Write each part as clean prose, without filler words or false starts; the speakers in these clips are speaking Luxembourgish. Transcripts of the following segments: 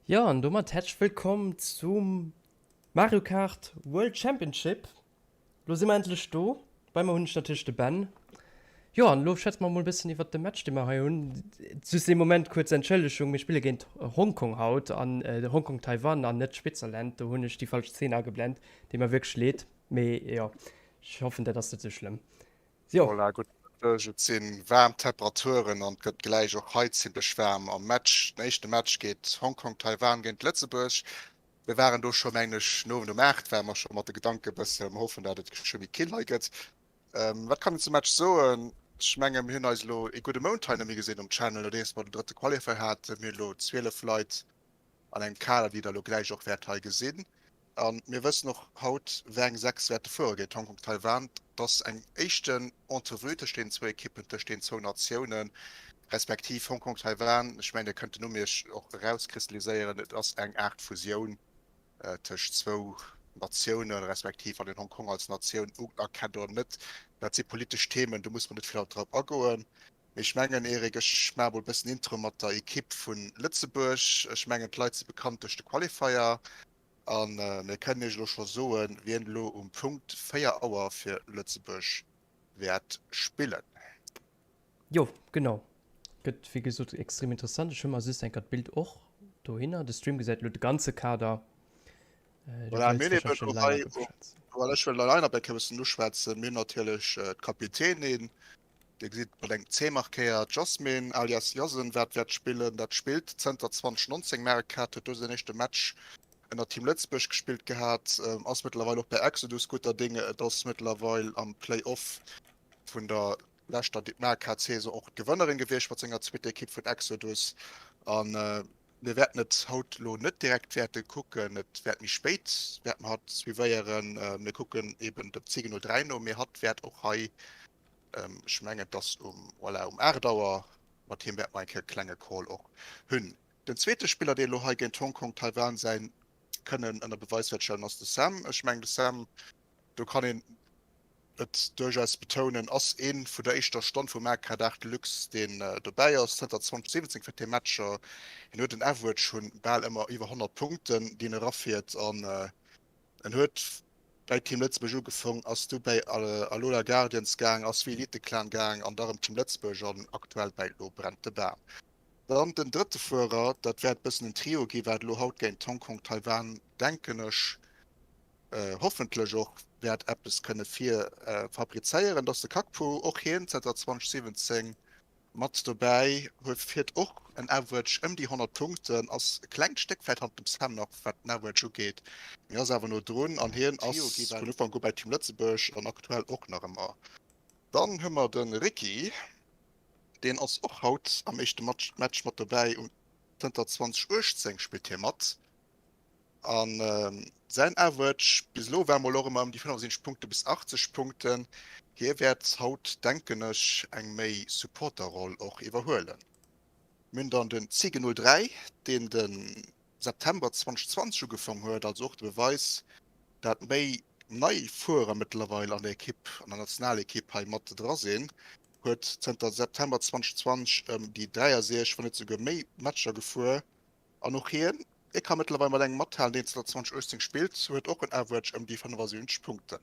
Jo, an domat häerzlech wëllkomm zum Mario Kart World Championship. Lo si mer endlech do. Bei mer hunn ech natierlech de Ben. Jo, an elo schwätze mer mol e bëssen iwwert de Match, dee mer hei hunn. Just ee Moment, kuerz Entschëllegung, mir spille géint Hongkong haut an Hongkong Taiwan an net Switzerland. Do hunn ech déi falsch Zeen ageblent. Deet mer wierklech leed. Mee jo, ech hoffen, dat ass net sou schlëmm. Jo. Voilà, gudde Mëtteg. Et si waarm Temperaturen an et gëtt gläich och hei zimmlech waarm am Match. Den éischte Match geet Hongkong-Taiwan géint Lëtzebuerg. Mir waren do scho, mengen ech, den Owend um 8 ware mer scho mat de Gedanke e bësse. Mer hoffen, dat et geschwë méi kill hei gëtt. Wat kann een zum Match soen? Ech menge mir hunn eis elo ee gudde Mount hei net méi gesinn um Channel, nodeems mer den drëtte Qualifier haten. Mir hunn elo 12 Leit an engem Kader, déi der elo gläich och wäert hei gesinn. A mir wëssen och haut, wéi eng 6 wäerte fuere géint Hongkong Taiwan. Et ass eng éischten Entrevue tëscht deenen zwou Ekippen, tëscht deenen zwou Natiounen, respektiv Hongkong Taiwan. Ech mengen, Dir kënnt den Numm Iech och erauskristalliséieren. Et ass eng Aart Fusioun tëscht zwou Natiounen, respektiv wann een Hongkong als Natioun unerkennt oder net. Dat si politesch Themen, do muss mer net vill haut drop agoen. Mee ech mengen, Eric, ech maache mol e bëssen Intro mat der Ekipp vu Lëtzebuerg. Ech mengen, d'Leit si bekannt duerch de Qualifier. A mir kënnen Iech elo scho soen, wien elo um Punkt 4 Auer fir Lëtzebuerg wäert spillen. Jo, genau. Gëtt wéi gesot extrem interessant. Ech hu mer just enker d'Bild och dohinner. De Stream gesäit elo de ganze Kader. Voilà, mir hunn eben elo hei, voilà, ech wëll de Line-Up eng Kéier e bëssen uschwätzen. Mir hunn natierlech d'Kapitänin, Dir gesitt mat engem C markéiert, Jasmine alias Jasen, wat wäert spillen. Dat spillt zënter 2019 Mario Kart, huet do säin éischte Match ënner Team Lëtzebuerg gespillt gehat, ass mëttlerweil och bei Exodus gudder Dinge. Et ass mëttlerweil am Play-Off vun der leschter Mario Kart Saison och d'Gewënnerin gewiescht mat senger zweeter Ekipp vun Exodus. A mir wäerten et haut elo net direkt wäerte kucken, et wäert méi spéit wäerte mer hatt suivéieren. Mir kucken eben dem 10.03 no, mee hatt wäert och hei Ech mengen, et ass um, voilà, um 8 Auer. Mat him wäerte mer eng Kéier e klenge Call och hunn. Den zweete Spiller, dee elo hei géint Hongkong Taiwan säin Kënnen ënner Beweis wäert stellen, ass de Sam. Ech mengen, de Sam, do kann een et duerchaus betounen, ass ee vun der éischter Stonn vum AK Dag Deluxe, deen dobäi ass. Zënter 2017 fiert hie Matcher. Hien huet en Average vun bal ëmmer iwwer 100 Punkten, déi en erafiert. An en huet bäi Team Lëtzebuerg ugefong, ass du bäi Alola Guardians gaang, ass wéi Elite Clan gaang an da rëm Team Lëtzebuerg an aktuell bäi Lo brennt de Bam. Dann den drëtte Fuerer, dat wäert bëssen en Trio gi wat elo haut géint Hong Kong Taiwan denken ech hoffentlech och wäert eppes kënne vir fabrizéieren, dat ass de Kakpu, och hien zënter 2017 Mat dobäi, huet fiert och en Average ëm déi 100 Punkten, ass e klengt Stéck vläit hannert dem Sam nach wat den Average ugeet, mee ass awer no drun an hien ass vun Ufank u bäi Team Lëtzebuerg an aktuell och nach ëmmer. Dann hu mer de Ricky, deen ass och haut am éischte Match mat dobäi, zënter 2018 spillt hie mat. An säin Average bis elo war mol och ëmmer ëm déi 75 Punkte bis 80 Punkten. Hie wäert haut, denken ech, eng méi Supporter-Roll och iwwerhuelen. Mir hunn dann den Ziege 03, deen de September 2020 ugefong huet, also och de Beweis, dat méi nei Fuerer mëttlerweil an der Ekipp, an der Nationalekipp hei mat dra sinn, huet zënter September 2020 ëm déi 63, wann net souguer méi Matcher gefuer. An och hien, hie ka mëttlerweil mat engem mathalen, deen zanter 2018 spillt, huet och en Average ëm déi 75 Punkten.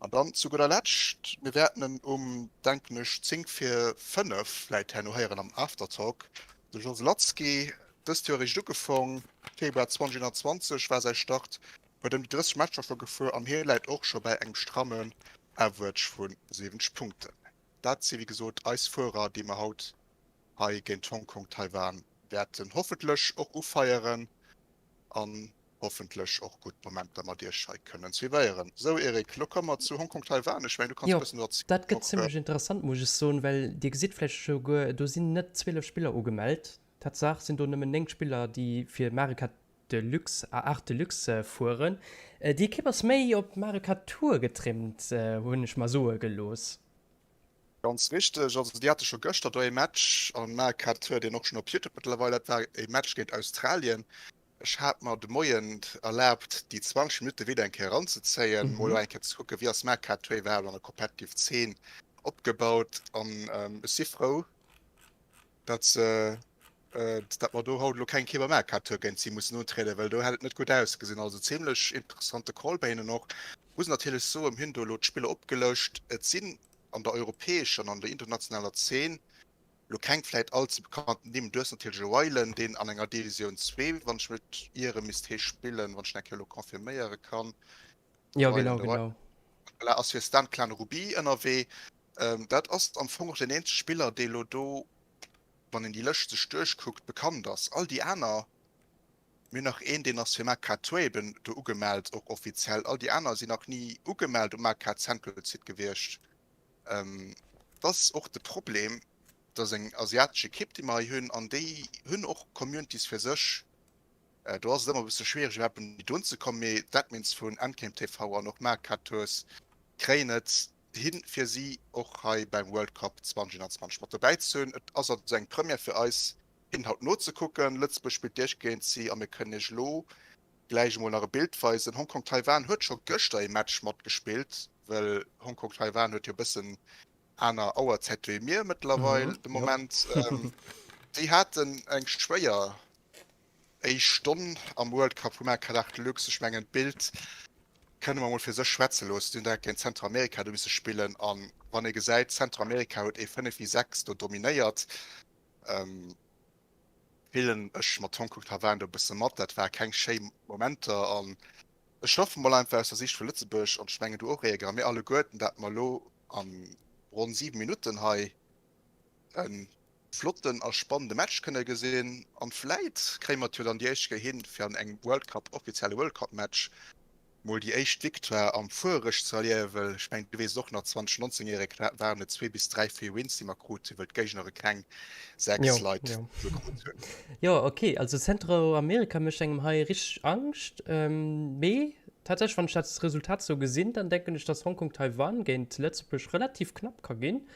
An dann zu gudder Lescht, mir wäerten en um, denken ech, 10 vir 5 vläit herno héieren am Aftertalk, de Josy Latzky, dëst Joer eréischt ugefong, Februar 2021 war säi Start, huet ëm déi 30 Matcher scho gefuer an hie läit och scho bäi engem strammen Average vu 70 Punkten. Dat si wéi gesot eis Fuerer, déi mer haut hei géint Hongkong Taiwan wäerten hoffentlech och ufeieren an hoffentlech och gutt Momenter mat iech hei kënnen suivéieren. Sou Eric, lo komme mer zu Hongkong Taiwan. Ech mengen du kanns e Jo, bëssen do erzielen dat gëtt och. zimlech interessant muss ech soen, well dir gesitt vläicht souguer, do sinn net 12 Spiller ugemellt. Tatsaach sinn do nëmmen 9 Spiller déi fir Mario Kart Deluxe a 8 Deluxe fueren. Déi Ekipp ass méi op Mario Kart Tour getrimmt, hunn ech mer soe gelooss. Ganz richteg, also déi hate scho gëschter do ee Match an Mario huet een och schonn op Youtube mëttlerweil. Dat war ee Match géint Australien. Ech hat mer de Moien erlaabt déi 20 Minutte Video eng Kéier eranzezéien, mol eng Kéier ze kucken, wéi ass Mario Kart Tour iwwerhaapt an der Competitive Zeen opgebaut an ech si frou, dat se. dat mer do haut elo keng Kéier beim AK-Tour géint si mussen untrieden, well do hätt et net gutt ausgesinn. Also zimlech interessante Call bei hinnen och. Muss natierlech soen, mir hunn do elo d'Spiller opgelëscht. Et sinn an der europäescher an an der internationaler Zeen elo keng vläit all ze bekannten Nimm. Du hues natierlech e Wylan, deen an enger Divisioun 2, wann ech mech net ieren, misst hee spillen, wann ech en eng Kéier elo confirméiere kann. Jo, genau, genau. Voilà, ass fir Stan Clan Rubis ënnerwee. Dat ass am Fong och deen eenzege Spiller, dee elo do, wann een déi Lëscht sech duerchkuckt, bekannt ass. All déi aner, mir hunn nach een, deen ass fir Maca Tour eben do ugemellt, och offiziell. All déi aner sinn nach ni ugemellt um Maca Central Site gewiescht. Dat ass och de Problem, dat ass eng asiatesch Ekipp, déi mer hei hunn, an déi hunn och Communities fir sech. Do ass et ëmmer e bësse schwiereg iwwerhaapt un déi drun ze kommen, mee d'Admins vun Endgame TV an och Markators kréien et hin fir si och hei beim World Cup 2021 mat dobäi ze hunn. Et ass also eng Première fir eis hinnen haut nozekucken. Lëtzebuerg spillt Iech géint si a mir kënnen Iech elo gläich emol nach e Bild weisen. Hong Kong Taiwan huet scho gëschter ee Match matgespillt, well Hong Kong Taiwan huet jo e bëssen aner Auerzäit wéi mir mëttlerweil de Moment. Déi haten eng schwéier éischt Stonn am World Cup vu Macarach Deluxe. Ech mengen d'Bild kënne mer mol fir sech schwätze loossen. Si hunn direkt géint Zentralamerika do misse spillen an wann ee gesäit, Zentralamerika huet ee 5 wéi 6 do dominéiert, fillen ech mat Hong Kong Taiwan do e bësse mat. Dat war keng schéi Momenter an ech hoffe mol einfach aus der Sicht vu Lëtzebuerg an ech mengen du och Reeger a mir alleguerten, dat mer elo a ronn 7 Minutten hei e flotten a spannende Match kënne gesinn an vläit kréie mer et jo dann déi éischt Kéier hin, fir an engem World Cup, offizielle World Cup Match mol déi éischt Victoire am Fuerrecht ze erliewen. Ech mengen du weess et och nach, 2019 Eric, waren et zwee bis 3 Free Wins déi mer krut hunn, well d'Géignere keng 6 Leit gekrut hunn. Jo ok, also Zentralamerika mécht engem hei richteg Angscht, mee tatsächlech wann ech dat Resultat sou gesinn, dann denken ech dass Hongkong Taiwan géint Lëtzebuerg relativ knapp ka ginn.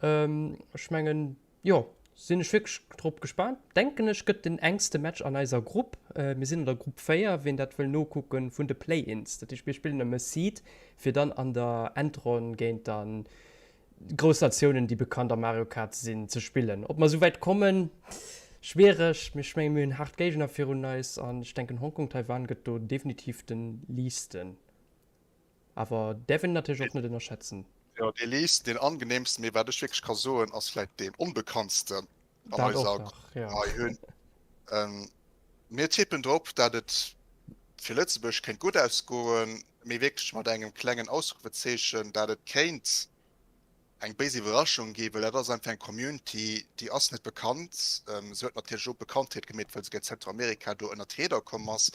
Ech mengen, jo, sinn ech wierklech drop gespaant. Denken ech, gëtt den enkste Match an eiser Grupp. Mir sinn an der Grupp 4, wien dat wëll nokucken, vun de Play-Ins. Dat heescht, mir spillen ëm e Seed, fir dann an der Endronn géint dann grouss Natiounen, déi bekannt am Mario Kart sinn, ze spillen. Ob mer esou wäit kommen, schwiereg, mee ech mengen, mir hunn haart Géigner virun eis an ech denken, Hongkong, Taiwan gëtt do definitiv de liichten. Awer däerf een natierlech och net ënnerschätzen. Jo, dee liichtsten, deen angenehmsten, mee wat ech wierklech ka soen, ass vläit deen onbekanntsten an eiser Grupp hei hunn. Mir tippen drop, dat et fir Lëtzebuerg kéint gutt ausgoen, mee wierklech mat engem klengen Ausrufezeechen, dat et kéint eng béis Iwwerraschung gi, well dat ass einfach eng Community, déi ass net bekannt. Se huet natierlech och Bekanntheet gemeet, well se géint Zentralamerika do ënner d'Rieder komm ass.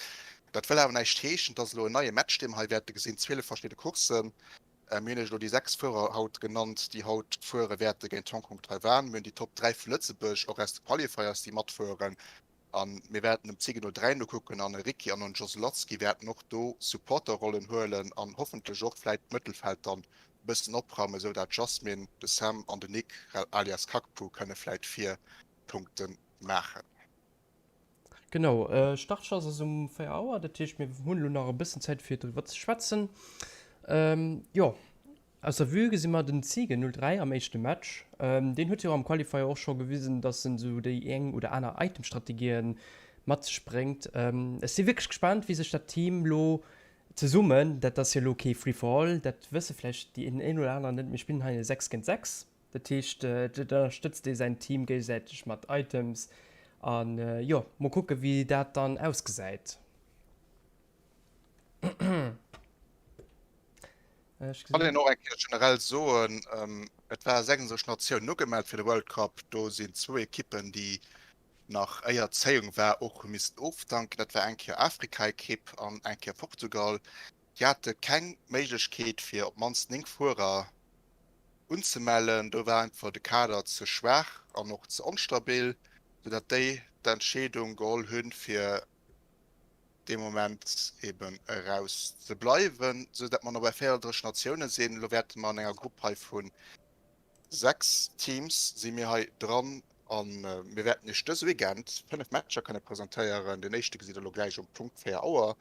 Dat wëll awer näischt heeschen. Et ass elo en neie Match, dee mer hei wäerte gesinn, 12 verschidde Courssen. Mir hunn Iech elo déi 6 Fuerer haut genannt, déi haut fuere wäerte géint Hongkong, Taiwan. Mir hunn déi Top 3 vu Lëtzebuerg, och aus de Qualifiers, déi matfueren. A mir wäerten um 10 no 3 nokucken an e Ricky an en Joslowski wäerten och do Supporterrollen huelen an hoffentlech och vläit d'Mëttelfeld dann e bëssen opraumen, esou dat d'Jasmine, de Sam an den Nick alias Kakpu kënne vläit vir Punkte maachen. Genau, Startschoss ass um 4 Auer, dat heescht mir hunn elo nach e bëssen Zäit fir driwwer ze schwätzen. Jo, Aus der Vue gesi mer den Ziege 03 am éischte Match. Deen huet jo am Qualifier och scho gewisen, dass en esou déi eng oder aner Item-Strategien mat sech bréngt. Ech si wierklech gespaant, wéi sech dat Team lo zesummen, dat ass jo lo kee Free for all, dat wësse vläicht déi een oder aner net, mir spillen hei e 6 géint 6, dat heescht et ënnerstëtzt ee säin Team géigesäiteg mat Items an jo, mol kucke wéi dat dann ausgesäit. Kann een och eng Kéier generell soen, et ware 66 Natiounen ugemellt fir de World Cup. Do sinn zwou Ekippen, déi nach éier d'Zéiung war, och hu missen ofdanken. Dat war eng Kéier Afrika-Ekipp an eng Kéier Portugal. Déi hate keng Méiglechkeet, fir op d'mannst 9 Fuerer unzemellen. Do war einfach de Kader ze schwaach an och ze onstabil, soudatt déi d'Entscheedung geholl hunn, fir dee Moment eben eraus ze bleiwen, sou dat mer no bei 34 Natioune sinn. Elo wäerte mer an enger Grupp hei vu 6 Teams si mir hei dran a mir wäerten Iech dëse Weekend 5 Matcher kënne presentéieren. Deen éischte gesitt der elo gläich um Punkt 4 Auer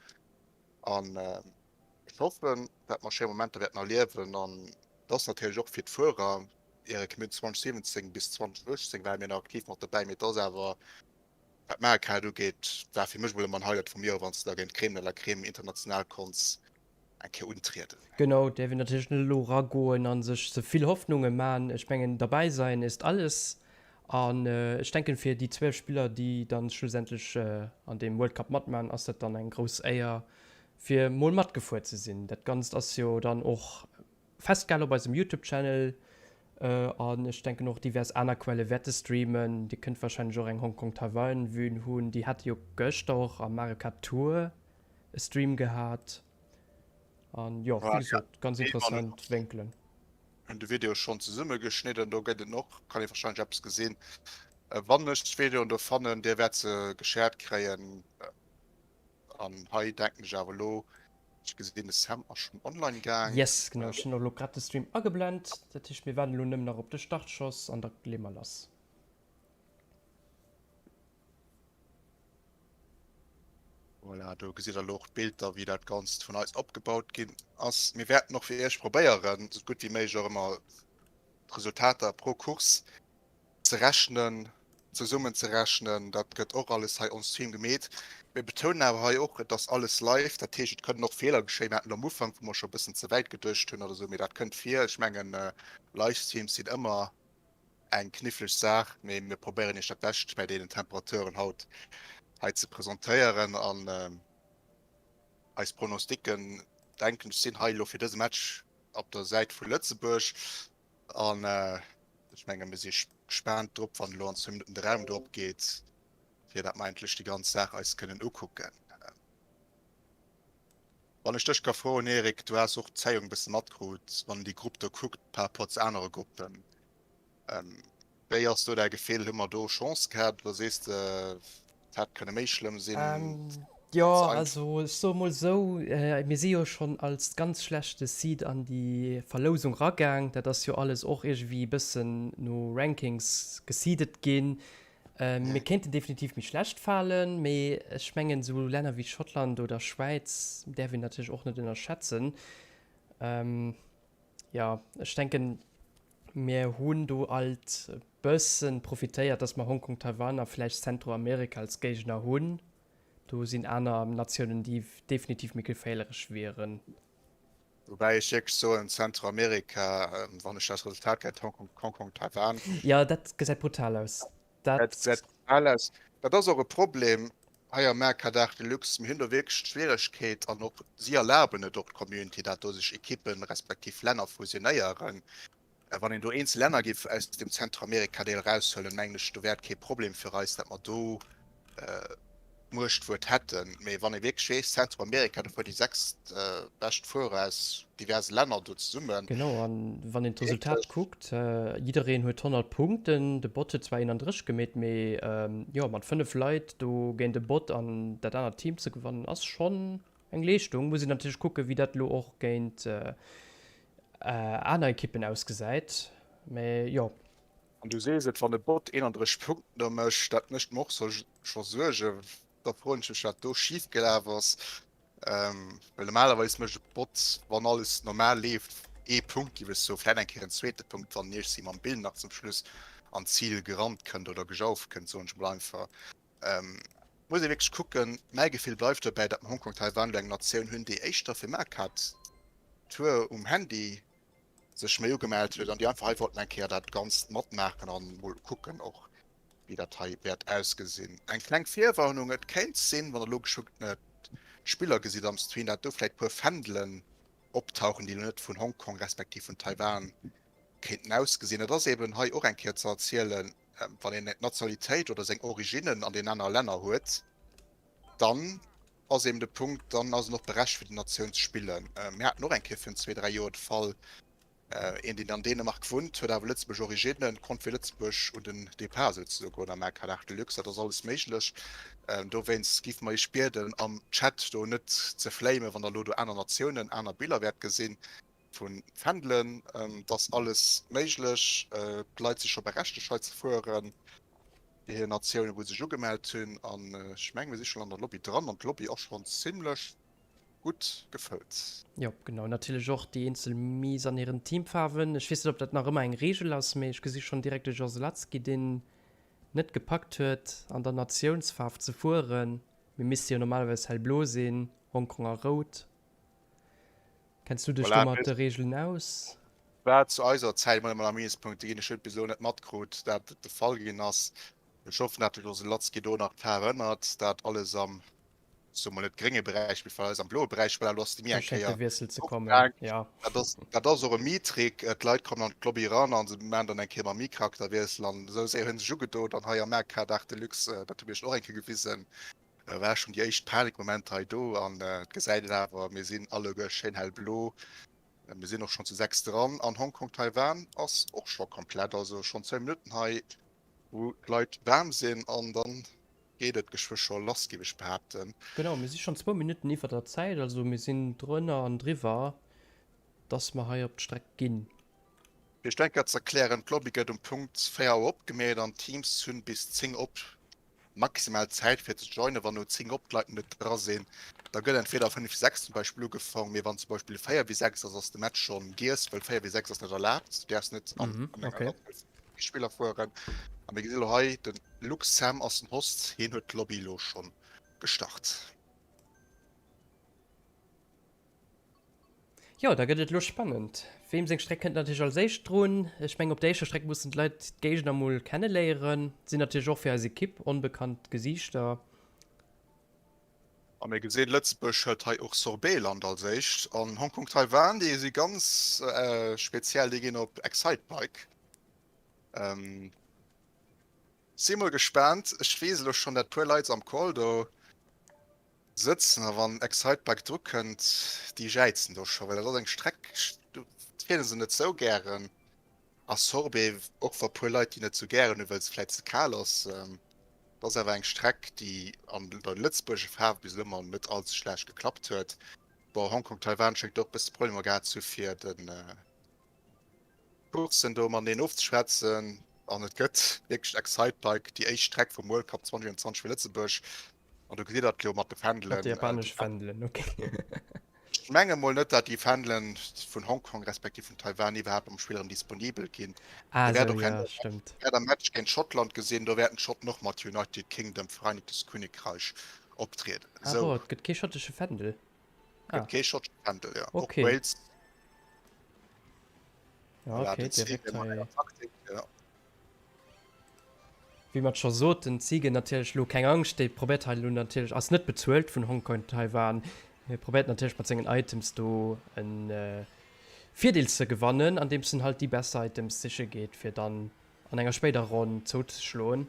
an ech hoffen, dat mer schéi Momenter wäerten erliewen an et ass natierlech och fir d'Fuerer, Eric, mir hunn 2017 bis 2018 ware mir nach aktiv mat dobäi, mee et ass awer. Wat Mario Kart ugeet, war fir mech mol ëmmer en Highlight vum Joer, wann s de da géint d'Crème de la Crème international konns eng Kéier untrieden. Genau, däerf een natierlech net elo eragoen a sech ze vill Hoffnunge man. Ech mengen, derbäi sein ist alles. An ech denken, fir déi 12 Spiller, déi dann schlussendlech an deem World Cup matman, ass dat dann eng grouss Éier, fir mol matgefuer ze sinn. Dat Ganzt ass jo dann och festgehal op eisem Youtube Channel an ech denken och divers aner Quelle wäerte streamen. Dir kënnt wahrscheinlech och eng Hong Kong Taiwan Vue hunn, déi hate jo gëschter och am Mario Kart Tour e Stream gehat an jo wéi gesot ganz interessant Wénkelen. Hunn de Video schonn zesumme geschnidden, do gëtt et och, kann ee wahrscheinlech eppes gesinn. Wann ech d'Videoen do fannen, dir wäert se geshared kréien. An hei denken ech awer elo, ech gesinn de Sam ass schonn online gaang. Yes, genau, ech hunn och elo grad de Stream ageblent. Dat heescht mir waarden elo nëmmen nach op de Startschoss an da leeë mer lass. Voilà, do gesitt der elo och d'Bild da wéi dat Ganzt vun eis opgebaut ginn ass. Mir wäerten och fir iech probéieren, esou gutt wéi méiglech och ëmmer d'Resultater pro Course ze rechnen, zesummen ze rechnen. Dat gëtt och alles hei on stream gemeet. Mir betounen awer hei och, et ass alles live, dat heescht et kënnen och Feeler geschéien. Mir haten elo am Ufank, wou mer scho e bëssen ze wäit geduecht hunn oder esou, mee dat kënnt vir. Ech mengen, Livestreams sinn ëmmer eng kniffleg Saach, mee mir probéieren Iech dat Bescht bei deenen Temperaturen haut hei ze presentéieren an eis Pronosticken, denken ech, sinn hei elo fir dëse Match op der Säit vu Lëtzebuerg. An ech menge mir si gespaant drop, wann elo an zwou Minutten de Raum do opgeet, fir dat mer endlech déi ganz Saach eis kënnen ukucken. Wann ech dech ka froen, Eric, du has och d'Zéiung e bësse matkrut, wann een déi Grupp do kuckt par rapport zu anere Gruppen, wéi ass do däi Gefill? Hu mer do Chance gehat oder sees de, et hätt kënne méi schlëmm sinn? Jo, also ech soe mol esou, mir si jo schonn als ganz schlechte Seed an déi Verlousung ragaang. Dat ass jo alles och iergendwéi e bëssen no Rankings geseedet ginn. Mir kéinten definitiv méi schlecht falen, mee ech mengen esou Länner wéi Schottland oder Schwäiz däerf een natierlech och net ënnerschätzen. Jo, ech denken, mir hunn do alt e bëssen profitéiert, dass mer Hongkong, Taiwan a vläicht Zentroamerika als Géigner hunn. Do sinn aner Natiounen, déi definitiv méi geféierlech wieren. Woubäi ech wierklech soen, Zentroamerika, wann ech dat Resultat géint Hongkong, Hongkong, Taiwan. Jo, dat gesäit brutal aus. Dat gesäit brutal aus. Dat ass och e Problem hei am Mercadag Deluxe. Mir hunn do wierklech d'Schwieregkeet, an och si erlaben et och d'Community, dat do sech Ekippen respektiv Länner fusionéieren. Wann een do eenzel Länner géif aus dem Zentramerika-Deel eraushuelen, mengen ech, do wär et kee Problem fir eis, datt mer do d'Muechtwuert hätten. Mee wann ee wierklech weess, Zentramerika, do fueren déi 6 bescht Fuerer aus diverse Länner do zesummen. Genau, a wann een d'Resultat kuckt, jiddereen huet 100 Punkten, de Bot huet zwar 31 gemeet, mee jo, mat 5 Leit do géint e Bot an dat anert Team ze gewannen, ass schonn Eng Leeschtung. Muss een natierlech kucken, wéi dat elo och géint aner Ekippen ausgesäit. Mee jo. An du sees et, wann e Bot 31 Punkten do mécht, dat mécht mer och scho Suergen. Da froen ech mech, wat do schif gelaf ass. Well normalerweis mécht e Bot, wann alles normal leeft, ee Punkt, géif ech soen, vläicht eng Kéier en zweete Punkt, wann iergendsi mam Bill nach zum Schluss an d'Zil gerannt kënnt oder gejauf kënnt, soen ech mol einfach. Ähm, muss ee wierklech kucken. Mäi Gefill bleift dobäi, datt mer Hongkong, Taiwan elo eng Natioun hunn, déi éischter fir Mario-Kart Tour um Handy sech méi ugemellt huet an déi einfach hei wollten eng Kéier dat Ganzt matmaachen an mol kucken och, wéi dat hei wäert ausgesinn. Eng kleng Virwarnung, Et kéint sinn, wann der elo geschwënn d'Spiller gesitt am Stream, dat do vläit puer Fändelen optauchen, déi elo net vun Hongkong respektiv vun Taiwan kéinten ausgesinn. Et ass eben hei och eng Kéier ze erzielen, wann een d'Nationalitéit oder seng Originnen an den aner Länner huet, dann ass eben de Punkt, dann ass en och berecht fir déi Natioun ze spillen. Mir haten och eng Kéier virun zwee, dräi Joer de Fall, een deen an Dänemark wunnt, huet awer Lëtzebuerg Originnen, konnt fir Lëtzebuerg un den Depart souzesoe goen am AKH Deluxe. Dat ass alles méiglech. Dowéinst géife mer iech bieden am Chat do net ze flamen, wann der elo do aner Natiounen, aner Biller wäert gesinn. Vun Fändelen, et ass alles méiglech. D'Leit si scho berechtegt hei ze fueren, fir hir Natiounen, wou se sech ugemellt hunn. An ech mengen, mir si schonn an der Lobby dran an d'Lobby ass schonn zimmlech gutt gefëllt. Jo, genau. Natierlech och déi eenzel Miis an hiren Teamfaarwen. Ech weess net, ob dat nach ëmmer eng Reegel ass, mee ech gesi schonn direkt de Joselatzki, deen. net gepackt huet an der Natiounsfaarf ze fueren. Mir misste jo normalerweis hellblo sinn, Hongkong a rout. Kenns du dech do Voilà, mat de Reegelen aus? War zu eiser Zäit emol ëmmer Minuspunkte ginn. Ech hunn et bis elo net matkrut, dat et de Fall ginn ass. Ech hoffen, dat de José Latzki do nach d'Faarf ënnert, dat alles am, ech soe mol net grénge Beräich, mee vläicht alles am bloe Beräich. Voilà, elo ass de Mi Do eng schéngt de Kéier Wiessel ze kommen, opgaang. jo. Dat ass, dat ass och e Mi-Trick. D'Leit kommen an d'Lobby eran a se maachen dann eng Kéier mam Mi-Charakterwiessel an esou séier hu se sech ugedo. Dann hei am AK Dag Deluxe, dat hu mir schon och eng Kéier gewisen, war schon déi éischt Panikmomenter hei do an et gesäit een awer, mir sinn alleguer schéin hellblo. Mir sinn och schonn zu 6 dran an Hongkong Taiwan ass och scho komplett, also schonn zwou Minutten hei wou d'Leit waarm sinn an dann geet et geschwë scho lass géif ech behaapten. Genau, mir si schonn zwou Minutten iwwer der Zäit, also mir sinn drënner an driwwer, dass mer hei op d'Streck ginn. Fir iech eng Kéier ze erklären, d'Lobby gëtt um Punkt 4 Auer opgemeet an d'Teams hunn bis 10 op Maximal Zäit fir ze joinen, wann no 10 op d'Leit net dra sinn, da gëtt entweder 5 wéi 6 zum Beispill ugefaang, mee wann zum Beispill 4 wéi 6 ass, ass de Match schonn giess, well 4 wéi 6 ass net erlaabt, du däerfs net an enger Lobby Spiller fueren. A mir gesinn elo hei, de Lux Sam ass den Host, hien huet d'Lobby elo schonn gestart. Jo, da gëtt et elo spannend. Weem seng Streck kënnt natierlech als éischt drun? Ech mengen, op der éischter Streck mussen d'Leit d'Géigner mol kenneléieren. Sinn natierlech och fir eis Ekipp onbekannt Gesiichter. A mir gesinn, Lëtzebuerg hëlt hei och Sorbetland als éischt an Hongkong Taiwan, déi si ganz speziell, déi ginn op Excitebike. Si mol gespaant. Ech weess elo schonn, dat puer Leit am Call do Sëtzen a wann Excitebike dru kënnt, déi jäizen do scho, well dat ass eng Streck, do fieren se net sou gären. A Sorbet, och wa puer Leit déi net sou gären hunn, well se vläit ze kal ass, dat ass awer eng Streck, déi an der lëtzebuergescher Faarf bis elo mol net all ze schlecht geklappt huet. Bon, Hongkong, Taiwan schéngt och e bësse Problemer gehat ze hu fir de Courssen do mateneen ofzeschwätzen an et gëtt wierklech Excitebike, déi éischt Streck vum World Cup 2021 fir Lëtzebuerg. An do gesitt der et jo mat de Fändelen. Mat de japanesche Fändelen, ok. Ech menge mol net, dat déi Fändelen vun Hongkong respektiv vun Taiwan iwwerhaapt am Spill erëm disponibel ginn. Ah sou, jo, stëmmt. Wäert am Match géint Schottland gesinn, do wäerten d'Schotten och mat United Kingdom, Vereinigtes Königreich, optrieden. Ah bon, et gëtt kee schottesche Fändel? Ah. Gëtt kee schottesche Fändel, jo. Och Wales. Ja, okay, direkt hei. Taktik, ja. Wéi mer et scho soten, Ziege natierlech elo keng Angscht, dee probéiert hei elo natierlech, ass net bezuelt vun Hongkong Taiwan, hie probéiert natierlech mat sengen Items do e Virdeel ze gewannen, andeems en halt déi besser Items siche geet, fir dann an enger spéider Ronn zouzeschloen.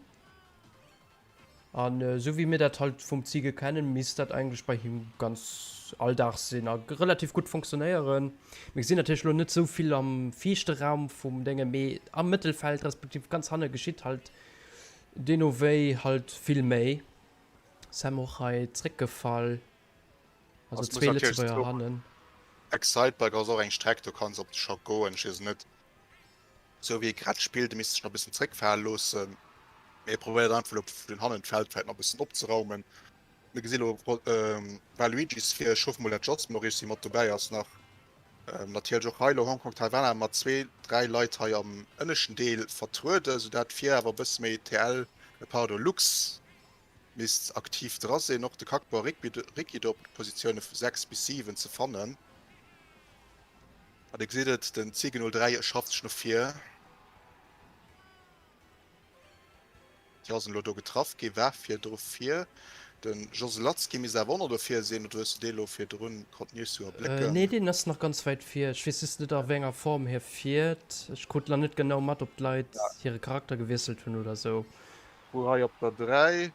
An esou wéi mir dat halt vum Ziege kennen, misst dat eigentlech bei him ganz Alldag sinn a relativ gutt funktionéieren. Mir gesinn natierlech elo net esou vill am viischte Raum vum Dénge, mee am Mëttelfeld respektiv ganz hanne geschitt halt deemno wéi halt vill méi. Sam och hei zréckgefall, also zwee Lëtzebuerger hannen. Excitebike ass och eng Streck, do kanns op de Schock goen, ech weess net. Sou wéi e grad spillt, e misst sech nach e bëssen zréckfale loossen. Mee e probéiert einfach elo vun hannen d'Feld vläit nach e bëssen opzeraumen. Mir gesi lo Waluigis vir. Ech hoffe mol dat Jos Maurice mat dobäi ass nach. Natierlech och hei elo Hong Kong Taiwan awer mat zwee, dräi Leit hei am ënneschten Deel vertrueden, sou dat vir awer e bësse méi TL, pardon Lux misst aktiv dra sinn. Och de Kakpo a Ricky do op de Positioune vu 6 bis 7 ze fannen. An Dir gesitt et, den Ziege 03 schafft sech no vir. Déi ass elo do getraff gi, war virdru vir. De Joselatzki misst awer och nach do vir sinn, oder hues du dee elo virdrun, konnt ni sou erblécken? Nee, deen ass nach ganz wäit vir. Ech weess just net a wéi enger Form hie fiert. Ech krut nach net genau mat, ob d'Leit hire Charakter gewiesselt hunn oder sou. Wou hei op der 3,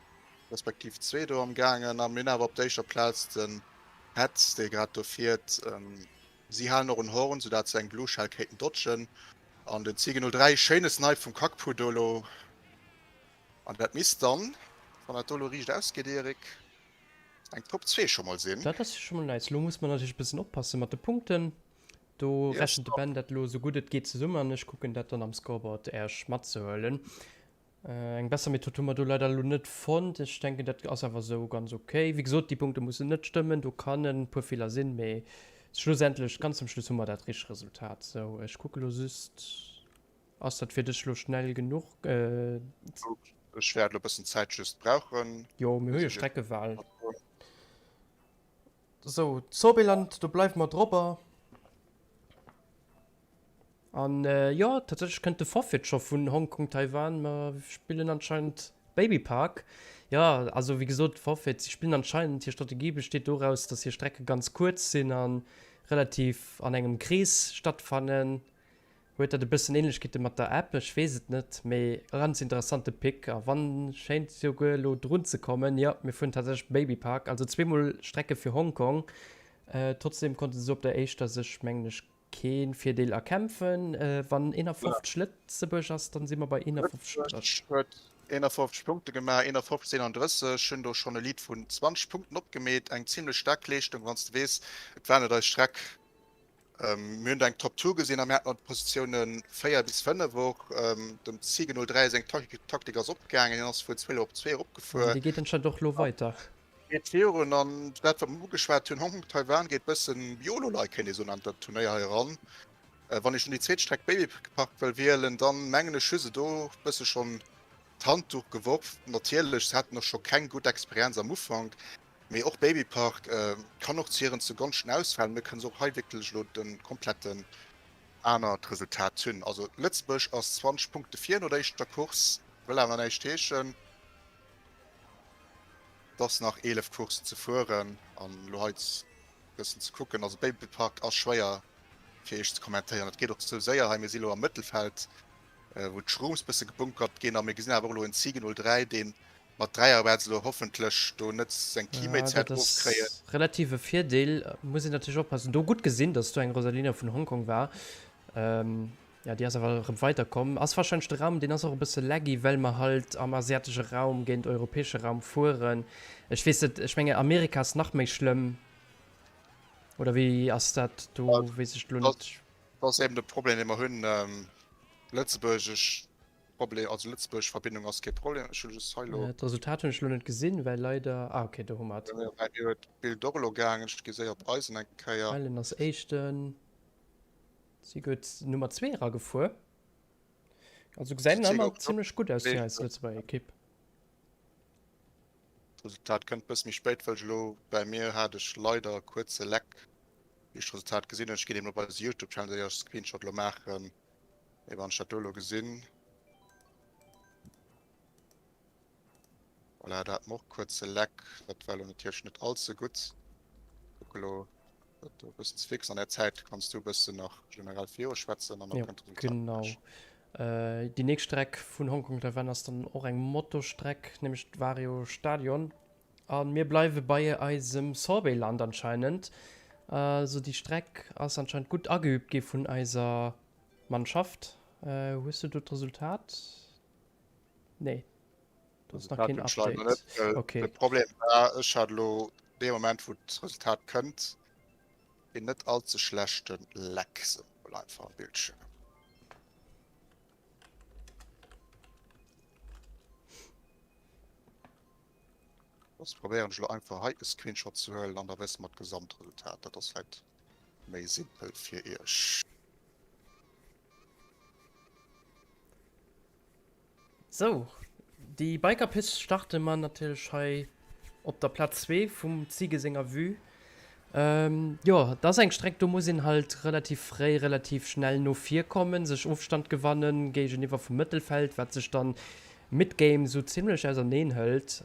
respektiv 2 do am gaangen a mir hunn awer op der éischter Plaz den Hetz, dee grad do fiert. Si halen och en Horn, soudat se eng Blue Shell kéinten dodgen. An den Ziege 03, schéine Snipe vum Kakpu do elo. An dat misst dann, wann dat do elo riicht ausgeet, Eric, eng Top 2 scho mol sinn. Dat ass jo scho mol nice. Elo muss mer natierlech e bëssen oppasse mat de Punkten. Do rechent de Ben dat elo esou gutt et geet zesummen an ech kucken dat dann am Scoreboard Äerch matzehuelen. Eng besser Method hu mer do leider elo net fonnt. Ech denken, dat ass awer esou ganz ok. Wéi gesot, déi Punkte mussen net stëmmen, do kann e puer Feeler sinn, mee schlussendlech, ganz zum Schluss hu mer dat richteg Resultat. Sou, ech kucke lo just, ass dat fir dech elo schnell genuch? Ech wäert elo e bëssen Zäit just brauchen. Jo, mir hu jo Streckewahl. Sou, Zorbieland, do bleiwe mer dropper. An jo, tatsächlech kënnt de Forfait scho vun Hongkong, Taiwan. Mer spillen anscheinend Baby Park. Jo, also wéi gesot, Forfait, si spillen anscheinend, hir Strategie besteet doraus, dass hir Strecke ganz kuerz sinn a relativ an engem Krees stattfannen. Huet dat e bëssen Ähnlechkeete mat der App? Ech weess et net, mee ganz interessante Pick. A wann schéint souguer elo drun ze kommen. Jo, mir fueren tatsächlech Baby Park, also zweemol Strecke fir Hongkong. Trotzdem konnte se op der éischter sech, mengen ech, kee Virdeel erkämpfen. Wann 51 Lëtzebuerg ass, dann si mer bei 51. Lëtzebuerg huet 51 Punkte gemaach, 51, 31, hunn do schonn e Lead vun 20 Punkten opgemeet. Eng zimlech staark Leeschtung, wann s de weess, et war net eis Streck. Mir hunn do eng Top Two gesinn a mir haten an de Positioune 4 bis 5 och. Dem Ziege 03 seng Taktik ass opgaangen, hien ass vun 12 op 2 eropgefuer. Déi geet anscheinend och elo weider. Geet virun an dat wat mer ugeschwat hunn, Hongkong Taiwan geet bëssen YOLO-like kéint ee soen an dat Turnéier hei eran. Wann ech nun déi zweet Streck Baby Park wëll wielen, dann mengen ech hu se do bësse schonn d'Handduch geworf. Natierlech, se haten och scho keng gutt Experienz am Ufank, mee och Baby Park kann och zu hiren Zugonschten ausfalen. Mir kënnen se och hei wierklech elo de kompletten anert Resultat hunn. Also Lëtzebuerg ass 20 Punkte vir no der éischter Course, wëll awer näischt heeschen. Et ass nach 11 Courssen ze fueren an elo hei bëssen ze kucken. Also Baby Park ass schwéier fir iech ze kommentéieren. Et geet och sou séier hei. Mir si elo am Mëttelfeld, wou d'Shrooms bësse gebunkert ginn a mir gesinn awer och elo en Ziege 03, dee mat Dräierwärts elo hoffentlech do net seng Teammates wäert ofkréien. Dat ass relativ e Virdeel. Muss een natierlech oppassen. Do gutt gesinn, datt do eng Rosalina vun Hongkong war. Jo, déi ass awer erëm weider komm. Ass wahrscheinlech de Raum, deen ass och e bësse laggy, well mer halt am asiatesche Raum géint europäesche Raum fueren. Ech weess net, ech menge Amerika ass nach méi schlëmm, oder wéi ass dat do, weess ech elo net. Dat ass eben de Problem, dee mer hunn. Lëtzebuergesch Problem, also lëtzebuergesch Verbindung ass kee Problem. Ech hu just hei elo. D'Resultat hunn ech elo net gesinn, well leider, ah ok, do hu mer et. Bei mir huet d'Bild och elo gaangen. Ech gi séier op eisen eng Kéier. Ellen ass éischten. Si huet Nummer 2 eragefuer. Also gesäit nach ëmmer zimmlech gutt aus fir eis Lëtzebuerger Ekipp. D'Resultat kënnt bësse méi spéit, well ech elo bäi mir hat ech leider e kuerze Leck, wéi ech d'Resultat gesinn hunn. Ech ginn eben op eise Youtube Channel séier e Screenshot elo maachen, mee wann ech dat do elo gesinn. Voilà, da hat mer och kuerze Leck. Dat war elo natierlech net all ze gutt. Kucke elo, dat do e bëssen ze fixen. An der Zäit kanns du e bëssen nach generell viru schwätzen an dann kënnt d'Resultat Genau. gläich. Déi nächst Streck vun Hongkong Taiwan ass dann och eng Motostreck, nämlech d'Wario Stadion. A mir bleiwe bei eisem Sorbetland anscheinend. Also déi Streck ass anscheinend gutt ageübt gi vun eiser Mannschaft. Hues du do d'Resultat? Nee. Do ass nach keen Update. Okay. De Problem war, ech hat elo dee Moment, wou d'Resultat kënnt, een net all ze schlechte Leck, sou mol einfach am Bildschirm. Soss probéieren ech elo einfach hei e Screenshot ze huelen an da wësse mer d'Gesamtresultat. Dat ass vläit méi simpel fir iech. Sou, déi Bikerpist starte mer natierlech hei op der Plaz 2 vum Zige senger Vue. Jo, et ass eng Streck, do muss een halt relativ fréi, relativ schnell no vir kommen, sech Ofstand gewannen géigeniwwer vum Mëttelfeld, wat sech dann midgame sou zimmlech auserneen hëlt.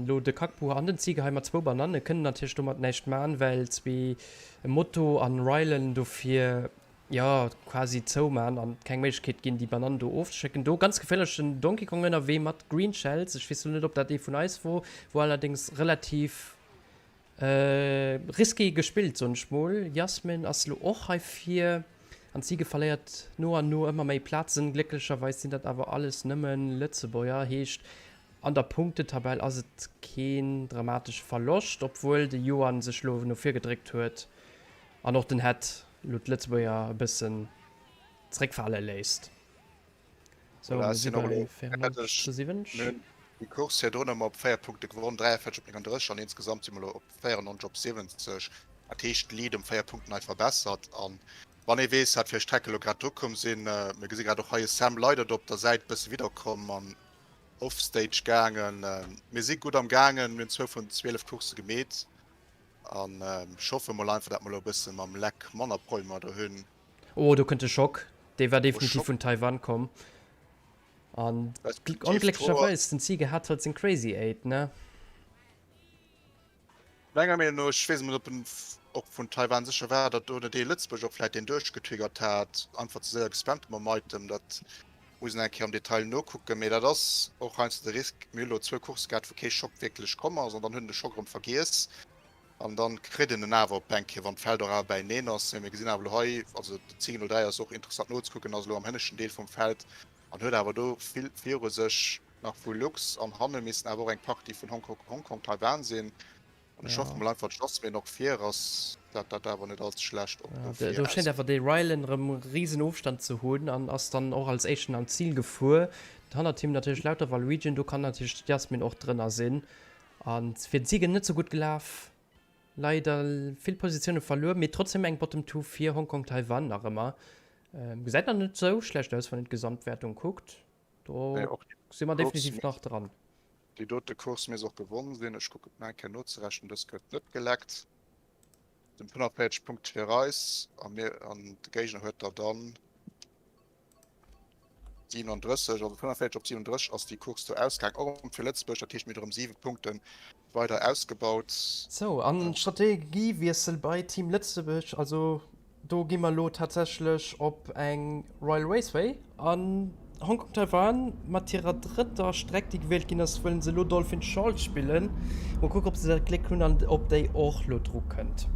Lo de Kakbu an den Zige hei mat zwou Bananne kënnen natierlech domat näischt man, well zwee Moto an Rylan dofir jo, quasi zouman an keng Méiglechkeet ginn, déi Banann do ofzeschécken. Do ganz geféierlech den Donkey Kong ënnerwee mat Green Shells. Ech weess lo net, ob dat ee vun eis wor. Wor allerdéngs relativ risky gespillt, soen ech mol. Jasmin ass lo och hei vir an d'Siege verléiert no an no ëmmer méi Plazen. Glécklecherweis sinn dat awer alles nëmmen Lëtzebuerger, heescht an der Punktetabell ass et keen dramatesche Verloscht, obwuel de Johan sech lo no vir gedréckt huet an och den Head lo d'Lëtzebuerger e bëssen zréckfale léisst. Sou, mir si bei 94 zu 70. Mir hunn déi Course virdrun ëmmer op 4 Punkte gewonnen, 43 op 39 an insgesamt si mer elo op 94 op 70. Dat heescht, d'Lead ëm 4 Punkten hei verbessert. An wann ee weess, wat fir Strecke elo grad drukomm sinn, mir gesi grad och hei e Sam leider do op der Säit e bësse widderkomm an. Offstage gaangen. Mir si gutt am gaangen, mir hunn zwou vun 12 Coursse gemeet an ech hoffe mol einfach, dat mer elo e bësse mam Leck manner Problemer do hunn. Oh, do kënnt de Schock. Dee war definitiv vun Taiwan komm. An onglécklecherweis, den Ziege hat halt seng Crazy Eight, ne? Menger Meenung no, ech weess net ob en och vun Taiwan sécher war, datt do net ee Lëtzebuerger och vläit deen duerchgetriggert hat, einfach ze séier gespammt mam Item. Dat muss een eng Kéier am Detail nokucken, mee dat ass och heiansdo de Risk. Mir hu lo zwou Coursse gehat, wou kee Schock wierklech komm ass an dann huet en de Schock erëm vergiess an dann kritt een en awer op eng Kéier, wann d'Feld och awer bäineen ass. Mee mir gesinn awer elo hei, also de 10:03 ass och interessant nozekucken, ass elo am hënneschten Deel vum Feld an huet awer do vill viru sech. Nach vu Lux an hanne missten awer och eng Partie vun Hong Kong Taiwan sinn. An ech hoffe mol einfach d'Jasmine och vir ass, dat dat awer net all ze schlecht och do vir Do schéint awer de Rylan erëm e risen Ofstand ze hunn an ass dann och als éischten an d'Zil gefuer. Hannert him natierlech lauter Valwegian, do kann natierlech d'Jasmine och drënner sinn. An fir den Siegen net sou gutt gelaf. Leider vill Positioune verluer, mee trotzdem eng Bottom Two fir Hong Kong Taiwan nach ëmmer. Gesäit nach net sou schlecht aus wann een d'Gesamtwäertung kuckt. Do si mer definitiv nach dran. Déi dote Course misst och gewonn sinn. Ech kucken et nach eng Kéier nozerechnen. Dës gëtt net geleckt. Den 45 Punkte fir eis a mir an de Géigner huet der dann 37, also 45 op 37 ass déi Course do ausgaang. Och erëm fir Lëtzebuerg, dat heescht mir hunn erëm 7 Punkte weider ausgebaut. Sou, an Strategiewiessel bei Team Lëtzebuerg, also do gi mer elo tatsächlech op eng Royal Raceway an Hong Kong Taiwan mat hirer drëtter Streck déi gewielt ginn ass, wëllen se elo Dolphin Shoals spillen. Mol kucken ob se dat Gléck hunn an ob déi och elo dru kënnt.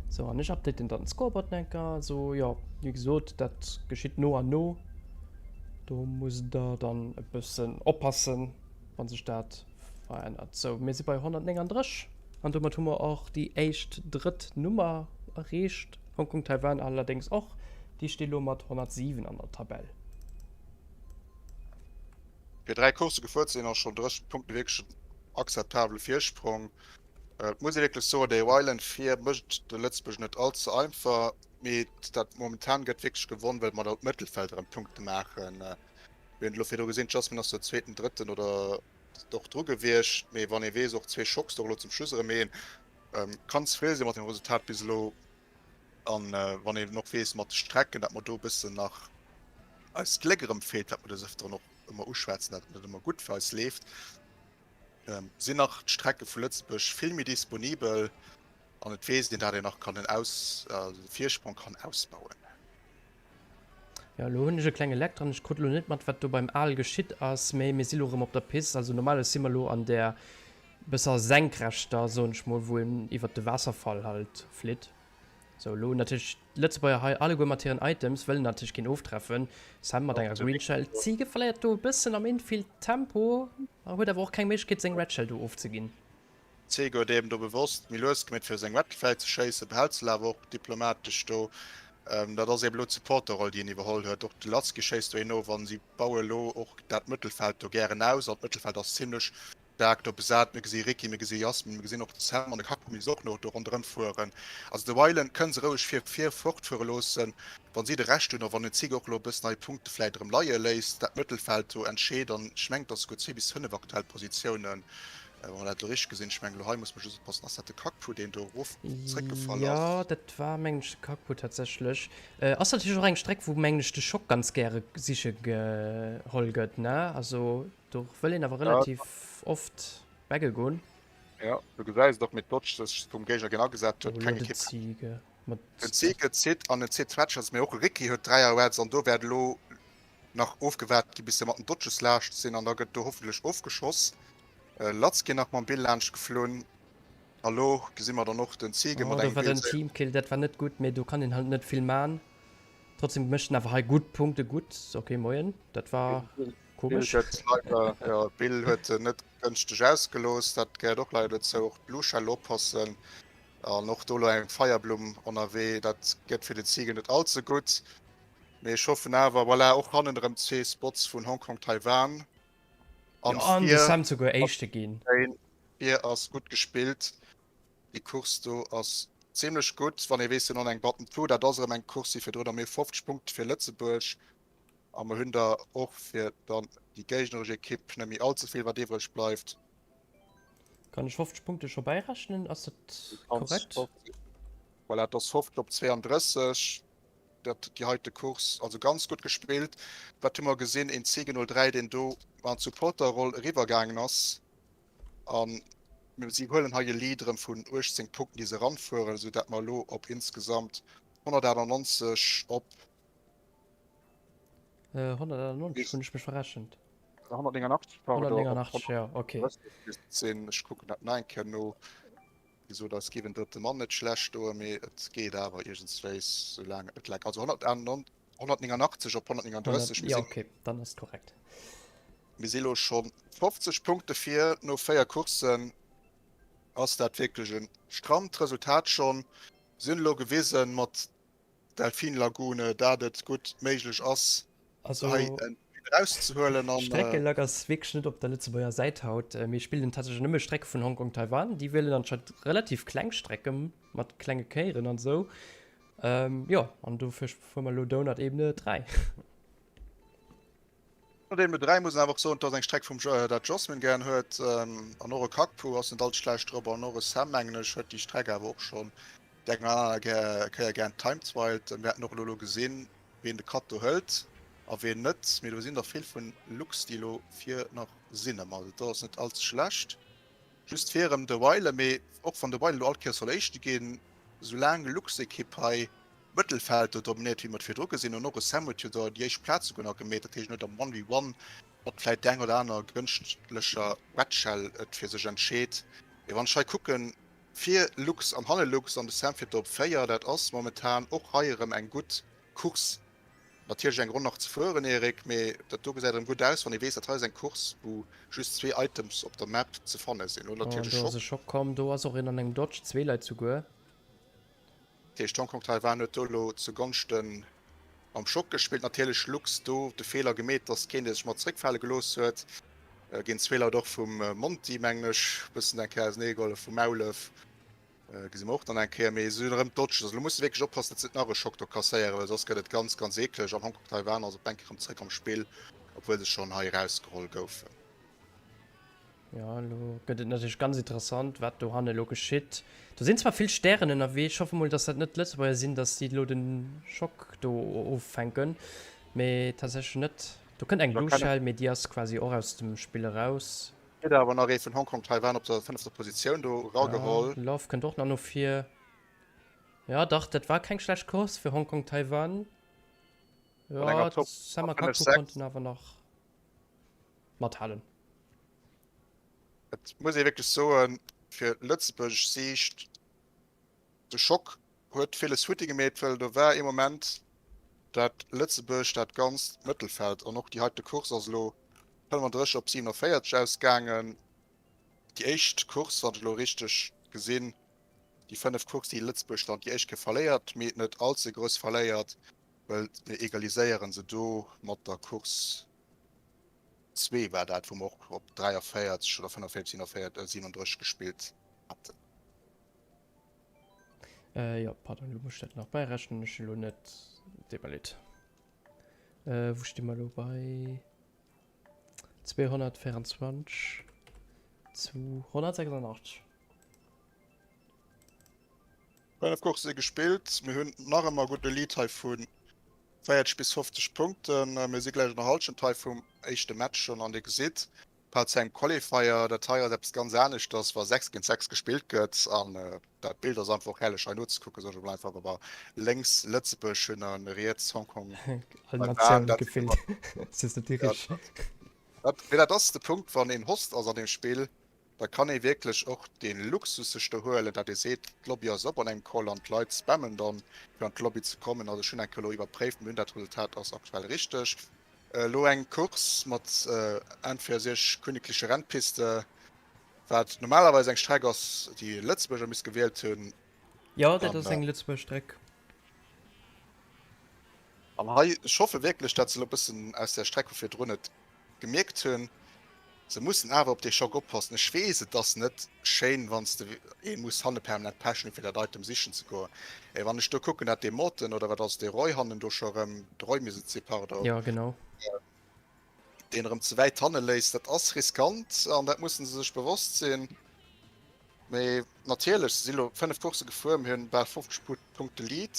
Sou, an ech updaten dann d'Scoreboard enker. Sou, jo, wéi gesot, dat geschitt no an no. Do musst der dann e bëssen oppassen, wann sech dat verännert. Sou, mir si bei 139 an domat hu mer och déi éischt drëtt Nummer erreecht. Hong Kong Taiwan allerdéngs och, déi sti lo mat 107 an der Tabell. Fir 3 Coursse gefuer ze sinn ass schonn 30 Punkte wierklech en akzeptabele Virsprong. Et muss ee wierklech soen, déi Island vir mécht de Lëtzebuerger net all ze einfach. Mee dat momentan gëtt wierklech gewonn, well mer dat Mëttelfeld erëm Punkte maachen. Mir hunn et elo virdru gesinn, d'Jasmine ass do Zweeten, Drëtten oder och dru gewiescht. Mee wann ee weess, och zwee Schocks do elo zum Schluss erëm een, kann zefridde si mat dem Resultat bis elo. An wann een och weess mat de Strecken, datt mer do e bëssen nach eist Gléck erëm feelt, wat mer des Ëfteren och ëmmer uschwätzen, datt et net ëmmer gutt fir eis leeft, sinn nach d'Strecke vu Lëtzebuerg vill méi disponibel. An et weess een, dat een nach kann en Aus, also de Virsprong kann ausbauen. Jo, elo hunn ech e klenge Leck dran. Ech krut elo net mat, wat do beim Al geschitt ass, mee mir si lo erëm op der Pist. Also normalerweis si mer elo an där bësser senkrechter, soen ech mol, wou een iwwert de Waasserfall halt flitt. Sou, elo natierlech d'Lëtzebuerger hei alleguer mat hiren Items, wëllen natierlech keen oftreffen. Sam mat enger Green Shell. D'Ziege verléiert do e bëssen am Infield Tempo, huet awer och keng Méiglechkeet, seng Red Shell do ofzeginn. D'Sega huet eben do bewosst méi lues gemeet fir seng Wett fräi ze schéissen, behält se awer och diplomatesch do. Dat ass eben elo d'Supporterroll déi en iwwerholl huet. Och de Latzky schéisst do een of an si baue elo och dat Mëttelfeld do gären aus an d'Mëttelfeld ass zimlech staark do besat. Mir gesi Ricky, mir gesi Jasmin, mir gesinn och de Sam an de Kakko misst och nach do ronderëm fueren. Also de Wylan kënne se roueg vir vir fortfuere loossen, wann si de Rescht hunn a wann den Ziege och elo e bëssen hei Punkte vläit erëm leie léisst. Dat Mëttelfeld do entscheet an ech mengen et ass souguer zwee bis 5 aktuell Positiounen. Wa mer dat elo richteg gesinn, ech mengen elo hei muss mer just oppassen, ass dat de Kakpu deen do erof zréckgefall ass? Jo, dat war mengen ech de Kakpu tatsächlech. Ass natierlech och eng Streck wou mengen ech de Schock ganz gäre siche geholl gëtt, ne? Also do wëll een awer relativ oft bagge goen. Jo, du gesäis et och, mee d'Dodge sech vum Géigner ginn agesat huet, keng Ekipp. Den Ziege zitt an en zitt d'Twetchers, mee och e Ricky huet 3 Reds an do wäert elo nach ofgewaart gi bis se mat den Dodges laascht sinn an da gëtt do hoffentlech ofgeschoss. Latzki nach mam Bill laanscht geflunn a lo gesi mer dann och den Ziege mat engem Bill. Teamkill, dat war net gutt, mee do kann een halt net vill man. Trotzdem mécht en awer hei gutt Punkte gutt. Ok moien, dat war komesch. Bill gëtt leider, jo Bill huet en net gënschteg ausgelooss, dat gehéiert och leider dozou. Och d'Blue Shell oppassen an och do lo eng Feierblumm ënnerwee, dat gëtt fir de Ziege net all ze gutt. Mee ech hoffen awer, voilà, och hannen erëm zwee Spots vun Hong Kong, Taiwan. An jo, an de Sam souguer Éischte ginn. Vir ass gutt gespillt. Déi Course do ass zimlech gutt. Wann ee weess, se hunn eng Button Two, dat ass erëm eng Course, déi virdrun am Mee 50 Punkte fir Lëtzebuerg. A mer hunn der och fir dann déi géigneresch Ekipp net méi all ze vill, wat iwwreg bleift. Kann ech 50 Punkte scho bäirechnen? Ass dat korrekt? Voilà, et ass 50 op 32, dat déi heite Course. Also ganz gutt gespillt. Wat hu mer gesinn? Een C03, deen do an d'Supporterroll eriwwergaangen ass. A si huelen hei e Lead erëm vun 18 Punkten, déi se eranfueren, esou dat mer elo op insgesamt 198 op 198 hunn ech mech verrechent. 189, pardon. 189, ja, okay. Sinn, ech kucken dat nach eng Kéier no. Wéi gesot, eis géif en drëtte Mann net schlecht doen, mee et geet awer iergendswéis, soulaang et net leckt. Also 189 op 139. Ja, okay, dann ass et korrekt. Mir si lo scho 50 Punkte vir no 4 Courssen. Ass dat wierklech e strammt Resultat schonn? Si hunn elo gewisen mat Delfinlagune, dat et gutt méiglech ass, also, hei en erauszehuelen. An, Streckelack ass wierklech net op der Lëtzebuerger Säit haut. Mir spillen tatsächlech nëmme Strecke vun Hongkong, Taiwan. Déi wielen anscheinend relativ kleng Strecke mat klenge Kéieren an esou. Ähm, jo, an dofir fuere mer elo Donut Ebene 3. Donut Ebene 3 muss een awer och soen, dat ass eng Streck vum dat Josmin gären huet. An och e Kakpu ass net all ze schlecht drop an och e Sam, mengen ech, huet déi Streck awer och schonn déi eng oder aner Kéier gären timetrialt. Mir haten och elo gesinn, ween de Cut do hëlt a ween net. Mee do sinn der vill vun Lux, déi elo vir nach sinn. Also do ass net all ze schlecht. Just fir erëm de Wile, mee och wann de Wile elo all Kéiers soll Éischte ginn, soulaang Lux-Ekipp hei d'Mëttelfeld do dominéiert, wéi mer et virdru gesinn hunn, och e Sam huet jo do déi éischt Plaz souguer nach gemeet, dat heescht en huet am One v One mat vläit där eng oder aner gënschtlecher Red Shell et fir sech entscheet. Mee wann ech hei kucken, vir Lux an hanne Lux an de Sam fiert do op 4, dat ass momentan och hei erëm eng gutt Course. Natierlech eng Ronn nach ze fueren, Eric, mee dat do gesäit erëm gutt aus, wann ee weess, dat hei ass eng Course, wou just zwee Items op der Map ze fanne sinn. Lo Oh, natierlech do ass e Schock. Schock komm. Do ass och een an engem Dodge, zwee Leit souguer. Dat heescht, Hong Kong Taiwan huet do elo zu Gonschte mam Schock gespillt. Natierlech Lux do de Feeler gemeet, dass keen, dee sech mat zeréckfale gelooss huet, géint zwee Leit och vum Monty, mengen ech, bëssen eng Kéier auseneegeholl vum Maulef. Gesi mer och dann eng Kéier, mee se hunn erëm d'Dodges. Also lo muss se wierklech oppassen, datt se net nach e Schock do kasséieren, well soss gëtt et ganz, ganz eekleg. An Hongkong Taiwan ass op eng Kéier erëm zeréck am Spill, obwuel se schonn hei erausgeholl goufen. Jo, elo gëtt et natierlech ganz interessant, wat dohanne elo geschitt. Do sinn zwar vill Stären ënnerwee, ech hoffe mol, datt dat net d'Lëtzebuerger sinn, datt si elo de Schock do offänken, mee tatsächlech net. Do kënnt eng Blue Shell, mee déi ass quasi och aus dem Spill eraus. Kritt awer nach ee vun Hong Kong Taiwan op der fënnefter Positioun do erageholl. Ja, Love kënnt och nach no vir. Ja, dach, dat war keng schlecht Course fir Hong Kong Taiwan. Ja, Sam a Kaku konnten awer nach mathalen. Et muss ee wierklech soen, fir Lëtzebuerg Siicht, De Schock huet villes futti gemeet, well do war ee Moment, dat Lëtzebuerg dat ganzt Mëttelfeld an och déi heite Course ass elo 35 op 47 ausgaangen. Déi éischt Course, wann ech elo richteg gesinn, déi 5 Course, déi Lëtzebuerg dann déi éischt Kéier verléiert, mee net all ze grouss verléiert, well mir egaliséiere se do mat der Course 2 war dat, wou mer och op 43 oder 45, 47, 37 gespillt haten. Äh, jo, pardon, lo muss ich dat nach beirechnen. Ech lo net. Deet mer leed. Äh, wou sti mer lo bei 224 zu 186. 5 Coursse si gespillt. Mir hunn nach ëmmer gudde Lead hei vu 40 bis 50 Punkten. Mir si gläich an der Hallschent hei vum éischte Match schonn an Dir gesitt, Par zu engem Qualifier, dat hei ass eppes ganz aneschters, wa 6 géint 6 gespillt gëtt an dat Bild ass einfach och herrlech hei nozekucken, soen ech emol einfach, wa mer lénks Lëtzebuerg hunn a riets Hongkong, All Taiwan, Natioun dat gefillt, ass just net déi richteg. Dat, mee dat ass de Punkt, wann een Host ass an deem Spill, da kann ee wierklech och dee Luxus sech do huelen, dat ee seet, d'Lobby ass op an engem Call an d'Leit spammen dann, fir an d'Lobby ze kommen. Also ech hunn eng Kéier elo iwwerpréift, mir hunn dat Resultat ass aktuell richteg. Elo eng Course mat N64 Königliche Rennpiste, wat normalerweis eng Streck ass, déi Lëtzebuerger misst gewielt hunn. Jo, dat ass eng Lëtzebuerger Streck. An hei, ech hoffe wierklech, dat se elo e bëssen aus där Streck vu virdrun et gemierkt hunn. Se mussen awer op dee Schock oppassen. Ech weess, et ass net schéin, wann s de ee muss hanne permanent pechen, fir dat Item sichen ze goen. Mee wann ech do kucken, dat dee Morten, oder wat ass et, dee Roy hannen do scho erëm, de Roy misst et si, pardon, Jo, genau. deen erëm ze wäit hanne léisst, dat ass riskant an dat musse se sech bewosst sinn. Mee natierlech, se si lo 5 Coursse gefuer, mir hunn bal 50 Punkte Lead.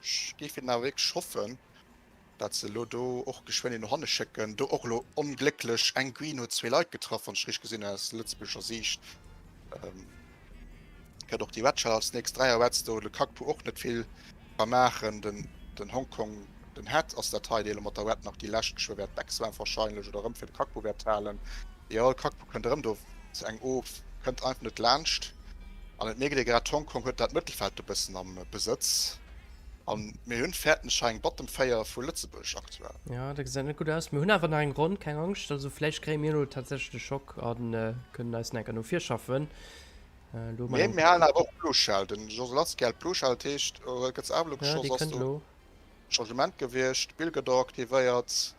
Ech géif hinnen awer wierklech hoffen, dat se elo do och geschwënn een no hanne schécken. Do och elo onglécklech eng Green huet zwee Leit getraff, wann ech richteg gesinn hunn aus lëtzebuergescher Siicht. Kënnt och déi Red Shell als nächst, 3 Reds do, de Kakpu och net vill ka maachen. Den den Hongkong, den Head ass dat hei, dee elo mat der Red nach déi lescht geschwë wäert backswammen wahrscheinlech oder erëm fir de Kakpu wäert halen. Jo, de Kakpu kënnt erëm do ze eng of, kënnt einfach net laanscht. An et mierkt ee grad, Hongkong huet dat Mëttelfeld do bëssen am Besëtz. An mir hunn fäerten ech hei eng Bottom 4 vu Lëtzebuerg aktuell. Jo, dat gesäit net gutt aus. Mir hunn awer nach eng Ronn, keng Angscht. Also vläicht kréie mir elo tatsächlech de Schock a kënnen eis nach eng Kéier no vir schaffen. Elo hu mer Mee mir halen awer och d'Blue Shell. Den Joselaski hält d'Blue Shell, dat heescht, gëtt se awer elo Ja, geschoss, déi ass kënnt do elo. Changement gewiescht, d'Bill gëtt och aktivéiert.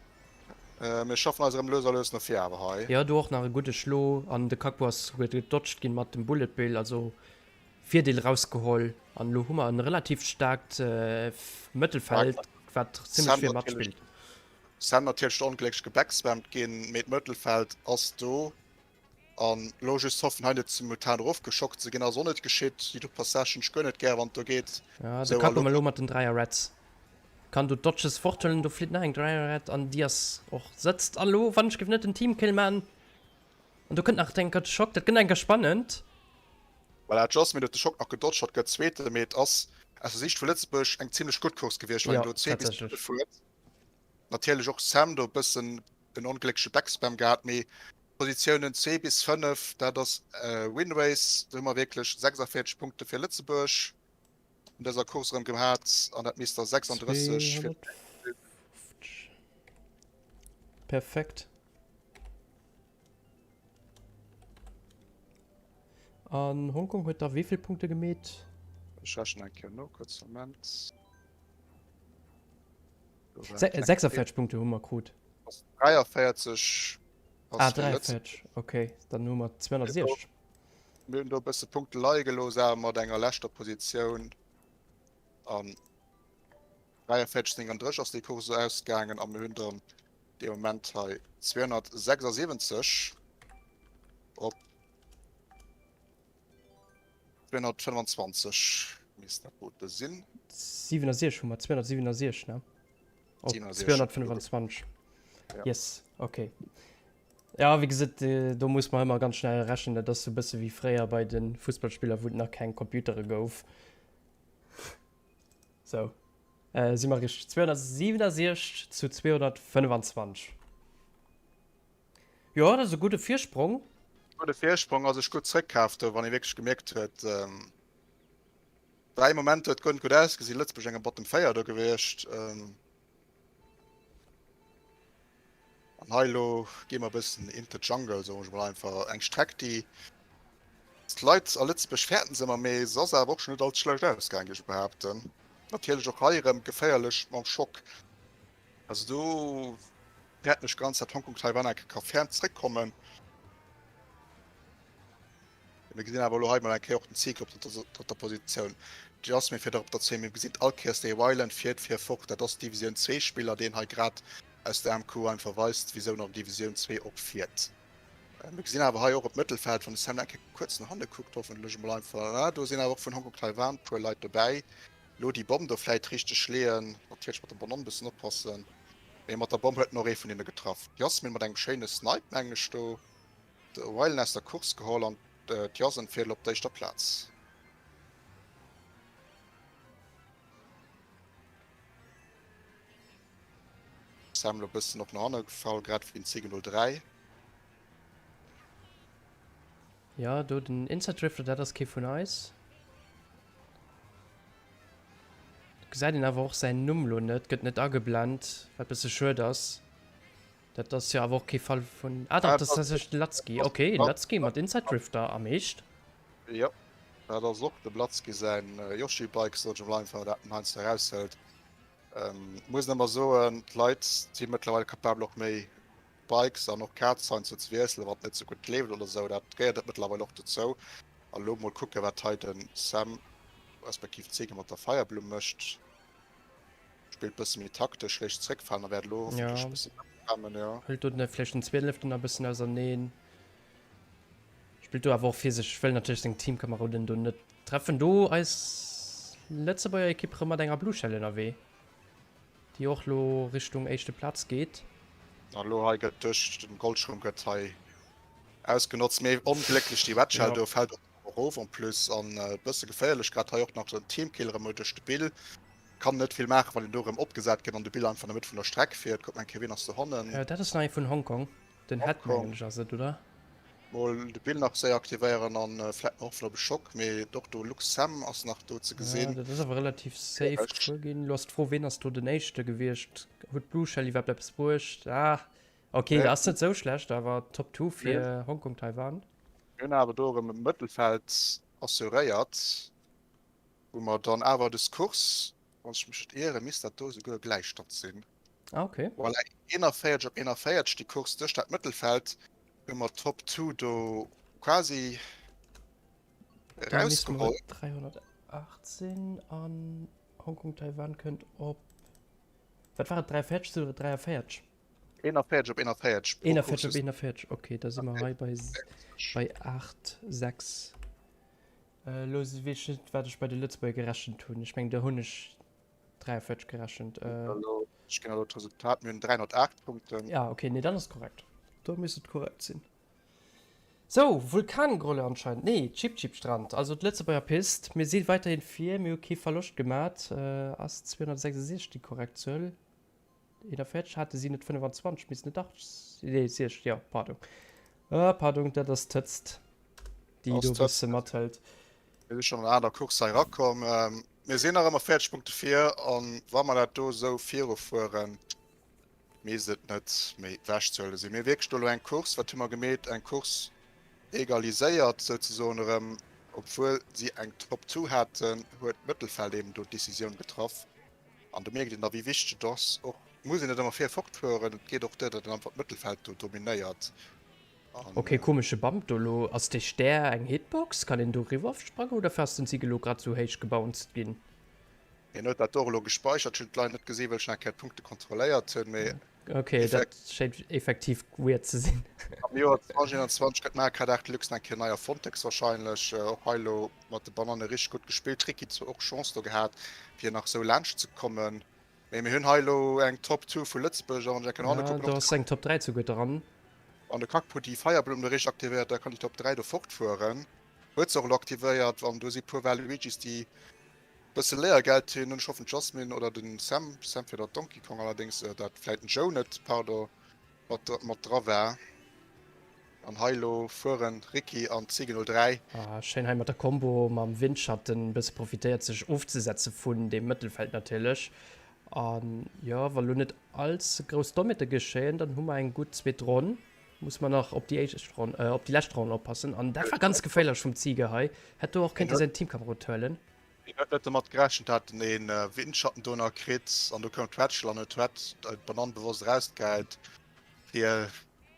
Mir schaffen eis erëm lues a lues no vir awer hei. Jo, do och nach e gudde Schlo an de Kakpo ass souguer gedodged ginn mat dem Bullet Bill, also Virdeel rausgeholl an elo hu mer en relativ staarkt Mëttelfeld wat zimlech vir matspillt. Sam natierlech onglécklech gebackspammt ginn, mee d'Mëttelfeld ass do an elo just hoffen hei net simultan erofgeschockt ze ginn, ass och net geschitt. Déi do Passage hunn ech guer net gär wann et do geet. Jo, de Kakpo elo mat den Dräier Reds kann do d'Dodges forthuelen, do flitt nach eng Dräier Red an déi ass och sëtzt an elo wann ech géif net den Teamkill man. An do kënnt nach eng Kéier de Schock, dat gëtt eng Kéier spannend. Voilà, d'Jasmine huet de Schock nach gedodged, hatt gëtt Zweete, mee et ass aus der Siicht vu Lëtzebuerg eng zimlech gutt Course gewiescht, well Jo, een do zwee bis tatsächlech. 5 huet. Natierlech och Sam do e bëssen en ongléckleche Backspam gehat, mee Positiounen zwee bis 5, dat ass Winrace. Do hu mer wierklech 46 Punkte fir Lëtzebuerg an dëser Course erëm gehat an dat misst der 36 fir. 250. Perfekt. An Hongkong huet da wéi vill Punkte gemeet? Ech rechnen eng Kéier no, kuerz Moment. Se 46 Punkte hu mer krut. 43. Ah, 43, okay. Dann hu mer 260. Mir hunn do e bësse Punkte leie gelooss, awer mat enger leschter Positioun. An 43, 39 ass déi Course ausgaangen a mir hunn dann dee Moment hei 276 op 225 misst dat Bote sinn. 67 hu mer, 267, ne? Op 225. Ja. Yes, okay. Ja, wéi gesot, do muss man ëmmer ganz schnell rechnen. Dat ass sou bësse wéi fréier bei de Fussballspiller, wou et nach keng Computere gouf. Sou. Äh, si mer richteg. 267 zu 225. Jo, dat ass e gudde Virsprong. Gudde Virsprong, a sech gutt zréckkaaft do, wann ee wierklech gemierkt huet, ähm, dräi Momenter huet guer net gutt ausgesinn, Lëtzebuerg eng Bottom 4 do gewiescht. Ähm, an hei elo gi mer e bëssen into jungle, soen ech mol einfach. Eng Streck, déi d'Leit a Lëtzebuerg fäerten se ëmmer, mee se ass awer och schonn net all ze schlecht ausgaangen, géif ech behaapten. Natierlech och hei erëm geféierlech mam Schock. Also do fäerten ech ganz, dat Hongkong Taiwan enke ka ferm zréckkommen. Mir gesinn awer elo hei mol eng Kéier och den Zico op der drëtter Positioun. D'Jasmine fiert och op der zwee. Mir gesinn all Kéiers dee Wyland fiert fir fort. Dat ass Divisioun 2 Spiller, deen hei grad aus der MQ einfach weist, wisou en an Divisioun 2 och fiert. Mir gesinn awer hei och op d'Mëttelfeld, wann de Sam eng Kéier kuerz no hanne kuckt, hoffentlech emol einfach, ah, do sinn awer och vun Hongkong Taiwan e puer Leit dobäi. Lo déi Bomm do vläit richteg leeën, natierlech mat dem Bonhomme bëssen oppassen, mee mat der Bomm huet en och ee vun hinne getraff. D'Jasmine mat engem schéine Snipe mengen ech do, de Wylan aus der Course geholl an d'Jasen fiert elo op d'éischter Plaz. Sam lo bëssen och no hanne gefall, grad wéi den Signal 3. Ja, do den Inside Drifter, dat ass kee vun eis. Gesäit een awer och säin Numm lo net, gëtt net ageblent, wat bësse schued ass. Dat ass jo awer och kee Fall vun. Ah dach, dat ass tatsächlech de Latzki. Ok, Latzki mat Inside Drifter am Eescht. Jo, dat ass och de Blatzki säin Yoshi-Bike, sot ech emol einfach, dat en heiansdo eraushëlt. Muss een ëmmer soen, d'Leit si mëttlerweil capabel och méi. Spikes an och Kaarts heiansdo ze wiesselen, wann et net sou gutt leeft oder sou. Dat gehéiert et mëttlerweil och dozou. An elo mol kucken, wat hei de Sam respektiv d'Zege mat der Feierblumm mécht. Spillt bësse méi taktesch, léisst zréckfalen a wäert elo hoffentlech e bësse kommen, jo. Hëlt do vläicht den Zwieleften nach e bëssen auserneen. Spillt do awer och fir sech, wëll natierlech seng Teamkameroden do net treffen. Do eis Lëtzebuerger Ekipp rëm mat enger Blue Shell ënnerwee, déi och lo Richtung éischte Plaz geet. An elo hei gëtt duerch den Goldschrëm gëtt hei ausgenotzt, mee onglécklech déi Red Shell do fält och erof en plus an e bësse geféierlech grad hei och nach den Teamkill erëm duerch de Bill. Kann net vill maachen, wann een do erëm opgesat gëtt an de Bill einfach an der Mëtt vun der Streck fiert. Kuck mol eng Kéier, wien ass dohannen? Dat ass nach ee vun Hongkong. Den Head mengen ech ass et, oder? Mol de Bill nach séier aktivéieren an vläit nach hoffen op e Schock, mee och do Lux Sam ass nach do ze gesinn. Ja, dat ass awer relativ safe gefuer ginn. Lo ass d'Fro, ween ass do den éischte gewiescht? Huet d'Blue Shell iwwerhaapt eppes bruecht? Ah, okay, dat ass net sou schlecht, awer Top 2 fir Hongkong Taiwan. Mir hunn awer do erëm e Mëttelfeld assuréiert, wou mer dann awer des Course Wann ech mech net ieren, misst dat do esouguer e Gläichstand sinn. Ah, okay. Voilà, 41 op 41 déi Course duerch dat Mëttelfeld hu mer Top 2 do quasi erausgeholl. 318 an Hongkong Taiwan kënnt op wat war et 43 oder 43? 41 op 41. 41 op 41, okay, da si mer hei bei, bei 8, 6. Elo weess ech net, wat ech bei de Lëtzebuerger gerechent hunn. Ech mengen, do hunn ech 43 gerechent. Ech ginn elo d'Resultat. Mir hunn 308 Punkten. Ja, okay, nee, dann ass et korrekt. Da misst et korrekt sinn. Sou, Vulkangrolle anscheinend. Nee, Chip Chip Strand, also d'Lëtzebuerger Pist. Mir si weiterhin vir, mir hu kee Verloscht gemat. Ass 266 déi korrekt Zuel? 41 hate si net 25 missten et 8 nee 6 jo pardon ah pardon dat ass d'Hëtzt déi do e bësse mathëlt. Mir si schonn an aner Course hei erakomm. Mir sinn nach ëmmer 40 Punkte vir an wa mer dat do esou virufueren, misst et net méi ewechzehuele sinn. Mir hu wierklech do elo eng Course, wat hu mer gemeet, eng Course egaliséiert souzesoen erëm, obwuel si eng Top Two haten, huet d'Mëttelfeld eben do d'Decisioun getraff. An do mierkt een da wéi wichteg et ass, och muss een net ëmmer vir fortfueren, et geet och duer, datt een einfach d'Mëttelfeld do dominéiert. An, Ok, komesche Bump do elo. Ass dee Stär eng Hitbox? Kann een do riwwer sprangen oder fir ass den Sig elo grad sou héich gebounced ginn? Hien huet dat do och elo gespeichert, ech hunn d'Leit net gesinn, well ech nach eng Kéier d'Punkte kontrolléiert hunn, mee Ok, dat schéint effektiv weird ze sinn. Am Joer 2021 gëtt Mario Kart 8 Deluxe nach eng Kéier nei erfonnt, héchstwahrscheinlech. Och hei elo mat de Bananne richteg gutt gespillt. D'Ricky zwar och Chance do gehat, fir nach esou laanscht ze kommen. Mee mir hunn hei elo eng Top 2 vu Lëtzebuerg a wann ech eng Kéier no hanne kucken, och do ass eng Top 3 souguer dran. Wann de Kakpu déi Feierblumm do richteg aktivéiert, da kann déi Top 3 do fortfueren. Huet se och elo aktivéiert an do si puer Waluigis, déi Bësse Léiergeld hunn. Ech hoffen d'Jasmine oder den Sam, Sam fir dat Donkey Kong allerdéngs, dat vläit den Joe net, pardon, mat mat dra war. An hei lo fueren Ricky an Zigge 03. Ah, schéin hei mat der Combo mam Windschatten bësse profitéiert sech ofzesetze vun dem Mëttelfeld natierlech. An jo, wa lo net all ze grouss Dommheete geschéien, dann hu mer eng gutt zweet Ronn. Muss mer nach op déi éischt Ronn, op déi lescht Ronn oppassen. An dat war ganz geféierlech vum Ziege hei. Hätt do och kéinte säin Teamkamerod huelen. Hien huet net domat gerechent, hat en een Windschatten do nach kritt an do koum d'Wetschel an huet d'Wett d'Banann bewosst erausgehäit fir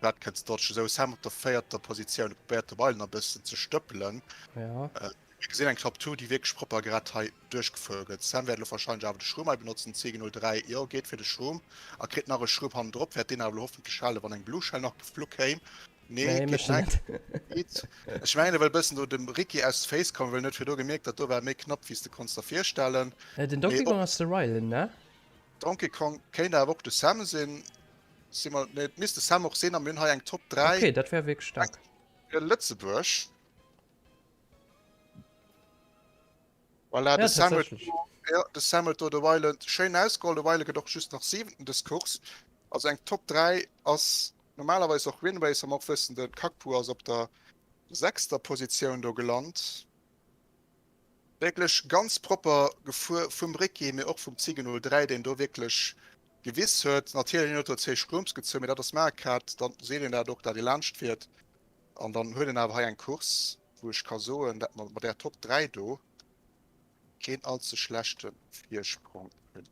d'Wett kënnen ze dodgen. Esou Sam op der véierter Positioun, probéiert de Ball nach e bëssen ze stëppelen. Ja. Mir gesinn eng Top 2, déi wierklech propper grad hei duerchgefuer gëtt. Sam wäert elo warscheinlech awer de Schroom hei benotzen, 10.03, jo, geet fir de Schroom a kritt nach e Schroom hannendrop, wäert deen awer elo hoffentlech halen, wann eng Blue Shell nach geflu kéim. Nee, Nee, geet mécht en net. net. Geet. Ech mengen, e wëll bëssen do dem Ricky aus de Féiss kommen, well en huet virdu gemierkt, dat do war méi knapp, wéi s de konns der virstellen. Äh, den Donkey Mee och Kong ass de Rylan, ne? Donkey Kong kéint awer och de Sam sinn. Si mer, nee, et misst de Sam och sinn a mir hunn hei eng Top 3 Okay, dat wär wierklech staark. fir Lëtzebuerg. Voilà, Ja, de Sam huet tatsächlech. do, ja, de Sam huet do de Weiland schéin ausgeholl. De Weiland gëtt och just nach siwenten dës Course. Also eng Top 3 ass normalerweis och Winrace, wa mer och wëssen, de Kakpu ass op der sechster Positioun do gelant. Wierklech ganz propper gefuer vum Ricky, mee och vum Ziege 03, deen do wierklech gewiss huet. Natierlech, hien huet do zwee Shrooms gezunn, mee dat ass Mario Kart, dann seet een dat och, dat ee laanscht fiert. An dann huet een awer hei eng Course, wou ech ka soen, dat mer mat där Top 3 do keen all ze schlechte Virsprong hunn.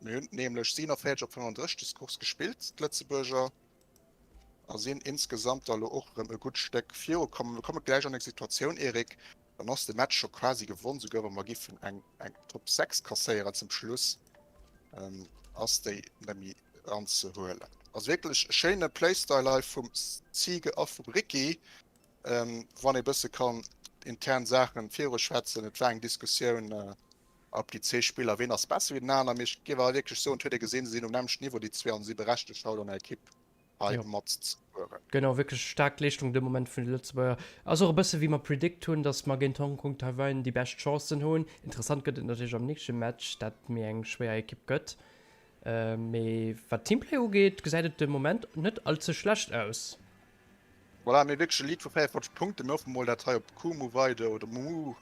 Mir hunn nämlech 47 op 35 des Course gespillt, d'Lëtzebuerger. A sinn insgesamt da lo och erëm e gutt Stéck virukomm. Mir komme gläich an eng Situatioun, Eric, dann ass de Match scho quasi gewonn, souguer wa mer giffen eng eng Top 6 kasséieren zum Schluss, ass déi net méi eranzehuelen. Also wierklech e schéine Playstyle hei vum Ziege a vum Ricky. Wann ee bësse kann intern Saachen viruschwätzen, et war eng Diskussioun op déi zwee Spiller, ween ass besser wéi den aner, mee ech géif awer wierklech soen, et huet ee gesinn, se sinn um nämmlechten Niveau déi zwee an si berechtegt haut an der Ekipp hei Jo. mat ze fueren. Genau, wierklech staark Leeschtung de Moment vun de Lëtzebuerger. Ass och e bësse wéi mer predict hunn, datt mer géint Hongkong Taiwan déi bescht Chancen hunn. Interessant gëtt et natierlech am nächste Match, dat méi eng schwéier Ekipp gëtt. Mee wat Teamplay ugeet, gesäit et de Moment net all ze schlecht aus. Voilà, mee wierklech e Lead vu 44 Punkten. Mir hoffen mol, dat hei op Kumu Weide oder Mumu,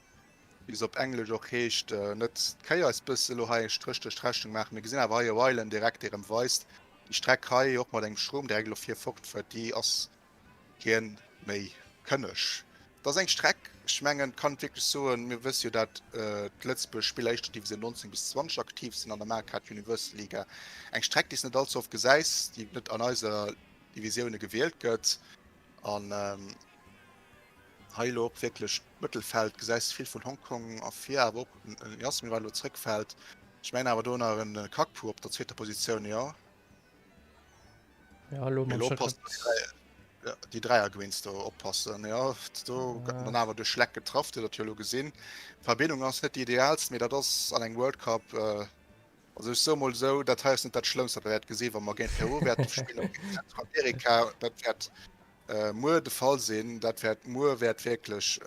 wéi se op Englesch och heescht, net d'Kéier eis bësse lo hei e Stréch duerch d'Rechnung maachen. Mir gesinn awer hei e Wylan direkt, dee rëm weist, déi Streck hei, och mat engem Schroom direkt elo vir fortfuert, déi ass keen méi kënneg. Dat ass eng Streck, ech mengen, kann et wierklech soen, mir wësse jo, dat d'Lëtzebuerg Spiller éischter Divisioun 19 bis 20 aktiv sinn an der Mario Kart Universal Liga. Eng Streck, déi s net allze oft gesäis, déi net an eiser Divisioune gewielt gëtt an hei elo och wierklech d'Mëttelfeld gesäis vill vun Hongkong a vir awer och en Jasmin wat elo zréckfält. Ech mengen awer do nach en Kakpu op der zweeter Positioun, jo. Ja, elo mam Oppassen, déi Dräiergewinns do oppassen, jo do gëtt en dann awer duerch Schleck getraff, Dir hutt dat jo elo gesinn. D'Verbindung ass net déi idealst, mee dat ass an engem World Cup Also ech soe mol esou, dat hei ass net dat Schlëmmst, wat mer wäerte gesinn, wa mer géint Peru wäerte spillen oder géint Zentralamerika. Dat wäert muer de Fall sinn. Dat wäert muer wäert wierklech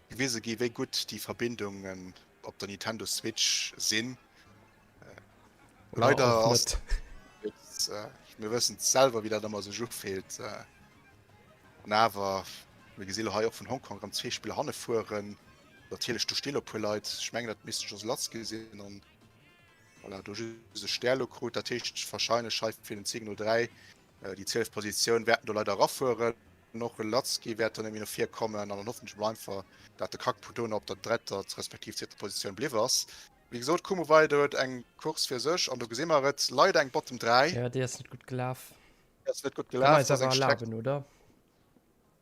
gewise gi wéi gutt déi Verbindungen op der Nintendo Switch sinn. Leider ass mir wëssen selwer, wéi dat ëmmer sech ufillt. An awer, mir gesi lo hei och vun Hongkong erëm zwee Spiller hanne fueren. Natierlech, do sti lo puer Leit. Ech mengen, dat misst de Joselatski sinn. An voilà, do just e Stär lo krut. Dat heescht wahrscheinlech hei fir den 10.03 déi 12 Positioun wäerten do Leit erafueren. Och e Latzki wäert dann ëmmer no vir kommen. An dann hoffentlech mol einfach, dat de Kakpo do nach op der dretter respektiv zweeter Positioun bliww ass. Wéi gesot, Kumu Weide huet eng Course fir sech an do gesi mer et, leider eng Bottom 3. Jo, déi ass net gutt gelaf. Déi ass net gutt gelaf. Kënne mer eis awer erlaben, oder?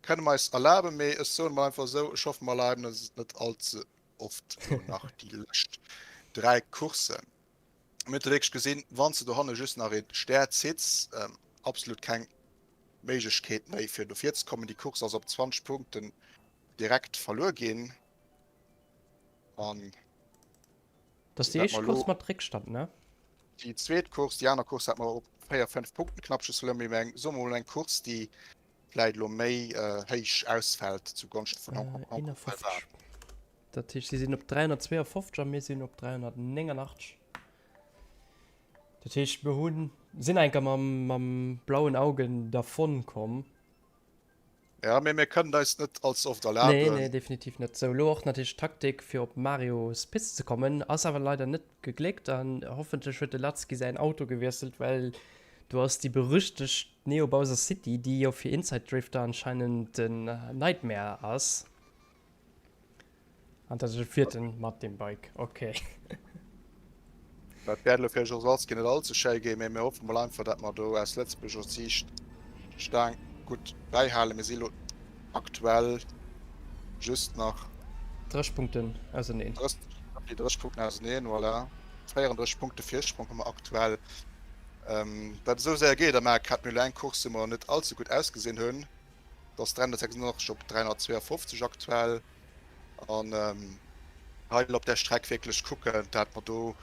Kënne mer eis erlaben, mee ech soen emol einfach esou, ech hoffe mer erlaben eis et net all ze oft elo nach déi lescht 3 Courssen. Mir hunn et wierklech gesinn, wann s de dohanne just nach ee Stär zitts, absolut keng Méiglechkeet méi fir do virzekommen. Déi Course ass op 20 Punkten direkt verluer ginn an Dat ass déi éischt Course mat Réckstand, ne? Déi zweet Course, déi aner Course hat mer op 4, 5 Punkten knapp just verluer, mee eng, soe mer mol eng Course, déi vläit elo méi héich ausfält zu Gonschte vun Hong Kong. 51. Dat heescht, si sinn op 352 a mir sinn op 389. Dat heescht, mir hunn, sinn enker mam, mam blauen Augen dervon komm. Ja, mee mir kënnen eis net all ze oft erlaben. Nee, nee, definitiv net. Sou, elo och natierlech d'Taktik, fir op Marios Pist ze kommen, ass awer leider net gegléckt an hoffentlech huet de Latzki säin Auto gewiesselt, well do ass déi berüchtegt Neo Bowser City, déi jo fir Inside Drifter anscheinend den Nightmare ass. An dat fiert en mat dem Bike, ok. Dat wäert elo fir Josalski net all ze schéi ginn, mee mir hoffe mol einfach, dat mer do aus Lëtzebuerger Siicht d'Staang gutt bäihalen. Mir si lo aktuell just nach. 30 Punkten auseneen. 30 Punkten auseneen, voilà. 34 Punkte Virsprong hu mer aktuell. Dat esou séier geet am Mario Kart. Mir hu lo eng Course, wou mer net all ze gutt ausgesinn hunn. Dat ass 386 op 352 aktuell. An hei op där Streck wierklech kucken, dat mer do